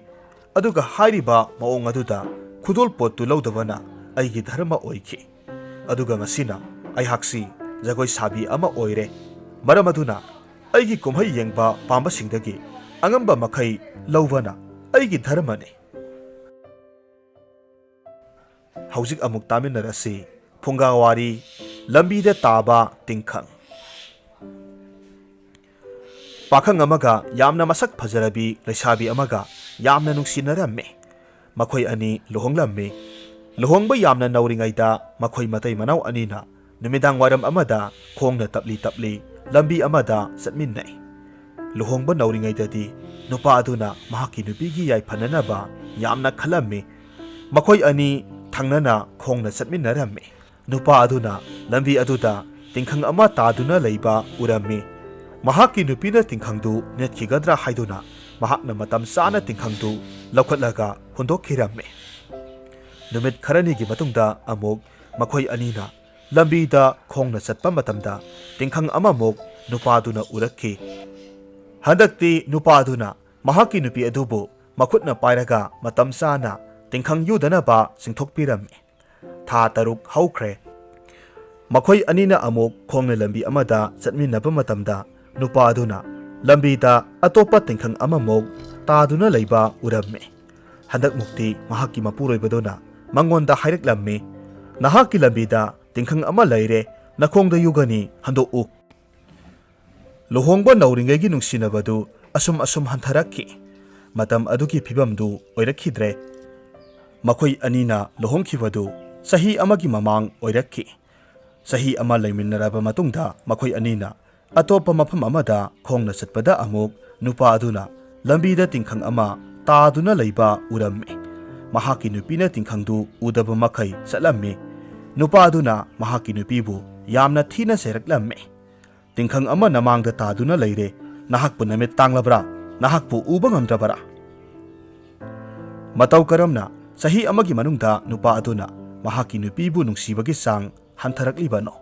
ꯑꯗꯨꯒ ꯍꯥꯏꯔꯤꯕ ꯃꯑꯣꯡ ꯑꯗꯨꯗ ꯈꯨꯗꯣꯜꯄꯣꯠꯇꯨ ꯂꯧꯗꯕꯅ ꯑꯩꯒꯤ ꯙꯔꯃ ꯑꯣꯏꯈꯤ꯫ ꯑꯗꯨꯒ ꯉꯁꯤꯅ ꯑꯩꯍꯥꯛꯁꯤ ꯖꯒꯣꯏ ꯁꯥꯕꯤ ꯑꯃ ꯑꯣꯏꯔꯦ꯫ ꯃꯔꯝ ꯑꯗꯨꯅ ꯑꯩꯒꯤ ꯀꯨꯝꯍꯩ ꯌꯦꯡꯕ ꯄꯥꯝꯕꯁꯤꯡꯗꯒꯤ ꯑꯉꯝꯕ ꯃꯈꯩ ꯂꯧꯕꯅ ꯑꯩꯒꯤ ꯙꯔꯃꯅꯤ꯫" ꯍꯧꯖꯤꯛ ꯑꯃꯨꯛ ꯇꯥꯃꯤꯟꯅꯔꯁꯤ꯫ ꯐꯨꯡꯒꯥ ꯋꯥꯔꯤ, ꯂꯝꯕꯤꯗ ꯇꯥꯕ ꯇꯤꯡꯈꯪ꯫ ꯄꯥꯈꯪ ꯑꯃꯒ ꯌꯥꯝꯅ ꯃꯁꯛ ꯐꯖꯔꯕꯤ ꯂꯩꯁꯥꯕꯤ ꯑꯃꯒ ꯌꯥꯝꯅ ꯅꯨꯡꯁꯤꯅꯔꯝꯃꯤ꯫ ꯃꯈꯣꯏ ꯑꯅꯤ ꯂꯨꯍꯣꯡꯂꯝꯃꯤ꯫ ꯂꯨꯍꯣꯡꯕ ꯌꯥꯝꯅ ꯅꯧꯔꯤꯉꯩꯗ ꯃꯈꯣꯏ ꯃꯇꯩ ꯃꯅꯥꯎ ꯑꯅꯤꯅ ꯅꯨꯃꯤꯗꯥꯡ ꯋꯥꯏꯔꯝ ꯑꯃꯗ ꯈꯣꯡꯅ ꯇꯞꯂꯤ ꯇꯞꯂꯤ ꯂꯝꯕꯤ ꯑꯃꯗ ꯆꯠꯃꯤꯟꯅꯩ꯫ ꯂꯨꯍꯣꯡꯕ ꯅꯧꯔꯤꯉꯩꯗꯗꯤ ꯅꯨꯄꯥ ꯑꯗꯨꯅ ꯃꯍꯥꯛꯀꯤ ꯅꯨꯄꯤꯒꯤ ꯌꯥꯏꯐꯅꯅꯕ ꯌꯥꯝꯅ ꯈꯜꯂꯝꯃꯤ꯫ ꯃꯈꯣꯏ ꯑꯅꯤ ꯊꯪꯅꯅ ꯈꯣꯡꯅ ꯆꯠꯃꯤꯟꯅꯔꯝꯃꯤ꯫ ꯅꯨꯄꯥ ꯑꯗꯨꯅ ꯂꯝꯕꯤ ꯑꯗꯨꯗ ꯇꯤꯡꯈꯪ ꯑꯃ ꯇꯥꯗꯨꯅ ꯂꯩꯕ ꯎꯔꯝꯃꯤ꯫ ꯃꯍꯥꯛꯀꯤ ꯅꯨꯄꯤꯅ ꯇꯤꯡꯈꯪꯗꯨ ꯅꯦꯠꯈꯤꯒꯗ꯭ꯔꯥ ꯍꯥꯏꯗꯨꯅ ꯃꯍꯥꯛꯅ ꯃꯇꯝ ꯆꯥꯅ ꯇꯤꯡꯈꯪꯗꯨ ꯂꯧꯈꯠꯂꯒ ꯍꯨꯟꯗꯣꯛꯈꯤꯔꯝꯃꯤ꯫ ꯅꯨꯃꯤꯠ ꯈꯔꯅꯤꯒꯤ ꯃꯇꯨꯡꯗ ꯑꯃꯨꯛ ꯃꯈꯣꯏ ꯑꯅꯤꯅ ꯂꯝꯕꯤꯗ ꯈꯣꯡꯅ ꯆꯠꯄ ꯃꯇꯝꯗ ꯇꯤꯡꯈꯪ ꯑꯃꯃꯨꯛ ꯅꯨꯄꯥꯗꯨꯅ ꯎꯔꯛꯈꯤ꯫ ꯍꯟꯗꯛꯇꯤ ꯅꯨꯄꯥꯗꯨꯅ ꯃꯍꯥꯛꯀꯤ ꯅꯨꯄꯤ ꯑꯗꯨꯕꯨ ꯃꯈꯨꯠꯅ ꯄꯥꯏꯔꯒ ꯃꯇꯝ ꯆꯥꯅ ꯇꯤꯡꯈꯪ ꯌꯨꯗꯅꯕ ꯆꯤꯡꯊꯣꯛꯄꯤꯔꯝꯃꯤ꯫ ꯊꯥ ꯇꯔꯨꯛ ꯍꯧꯈ꯭ꯔꯦ꯫ ꯃꯈꯣꯏ ꯑꯅꯤꯅ ꯑꯃꯨꯛ ꯈꯣꯡꯅ ꯂꯝꯕꯤ ꯑꯃꯗ ꯆꯠꯃꯤꯟꯅꯕ ꯃꯇꯝꯗ ꯅꯨꯄꯥ ꯑꯗꯨꯅ ꯂꯝꯕꯤꯗ ꯑꯇꯣꯞꯄ ꯇꯤꯡꯈꯪ ꯑꯃꯃꯨꯛ ꯇꯥꯗꯨꯅ ꯂꯩꯕ ꯎꯔꯝꯃꯤ꯫ ꯍꯟꯗꯛꯃꯨꯛꯇꯤ ꯃꯍꯥꯛꯀꯤ ꯃꯄꯨꯔꯣꯏꯕꯗꯨꯅ ꯃꯉꯣꯟꯗ ꯍꯥꯏꯔꯛꯂꯝꯃꯤ, "ꯅꯍꯥꯛꯀꯤ ꯂꯝꯕꯤꯗ ꯇꯤꯡꯈꯪ ꯑꯃ ꯂꯩꯔꯦ, ꯅꯈꯣꯡꯗ ꯌꯨꯒꯅꯤ, ꯍꯟꯗꯣꯛꯎ꯫" ꯂꯨꯍꯣꯡꯕ ꯅꯧꯔꯤꯉꯩꯒꯤ ꯅꯨꯡꯁꯤꯅꯕꯗꯨ ꯑꯁꯨꯝ ꯑꯁꯨꯝ ꯍꯟꯊꯔꯛꯈꯤ꯫ ꯃꯇꯝ ꯑꯗꯨꯒꯤ ꯐꯤꯕꯝꯗꯨ ꯑꯣꯏꯔꯛꯈꯤꯗ꯭ꯔꯦ꯫ ꯃꯈꯣꯏ ꯑꯅꯤꯅ ꯂꯨꯍꯣꯡꯈꯤꯕꯗꯨ ꯆꯍꯤ ꯑꯃꯒꯤ ꯃꯃꯥꯡ ꯑꯣꯏꯔꯛꯈꯤ꯫ ꯆꯍꯤ ꯑꯃ ꯂꯩꯃꯤꯟꯅꯔꯕ ꯃꯇꯨꯡꯗ ꯃꯈꯣꯏ ꯑꯅꯤꯅ ꯑꯇꯣꯞꯄ ꯃꯐꯝ ꯑꯃꯗ ꯈꯣꯡꯅ ꯆꯠꯄꯗ ꯑꯃꯨꯛ ꯅꯨꯄꯥ ꯑꯗꯨꯅ ꯂꯝꯕꯤꯗ ꯇꯤꯡꯈꯪ ꯑꯃ ꯇꯥꯗꯨꯅ ꯂꯩꯕ ꯎꯔꯝꯃꯤ꯫ ꯃꯍꯥꯛꯀꯤ ꯅꯨꯄꯤꯅ ꯇꯤꯡꯈꯪꯗꯨ ꯎꯗꯕ ꯃꯈꯩ ꯆꯠꯂꯝꯃꯤ꯫ ꯅꯨꯄꯥ ꯑꯗꯨꯅ ꯃꯍꯥꯛꯀꯤ ꯅꯨꯄꯤꯕꯨ ꯌꯥꯝꯅ ꯊꯤꯅ ꯆꯩꯔꯛꯂꯝꯃꯤ꯫ "ꯇꯤꯡꯈꯪ ꯑꯃ ꯅꯃꯥꯡꯗ ꯇꯥꯗꯨꯅ ꯂꯩꯔꯦ, ꯅꯍꯥꯛꯄꯨ ꯅꯃꯤꯠ ꯇꯥꯡꯂꯕ꯭ꯔꯥ? ꯅꯍꯥꯛꯄꯨ ꯎꯕ ꯉꯝꯗ꯭ꯔꯕꯔꯥ?" ꯃꯇꯧ ꯀꯔꯝꯅ ꯆꯍꯤ ꯑꯃꯒꯤ ꯃꯅꯨꯡꯗ ꯅꯨꯄꯥ ꯑꯗꯨꯅ ꯃꯍꯥꯛꯀꯤ ꯅꯨꯄꯤꯕꯨ ꯅꯨꯡꯁꯤꯕꯒꯤ ꯆꯥꯡ ꯍꯟꯊꯔꯛꯂꯤꯕꯅꯣ?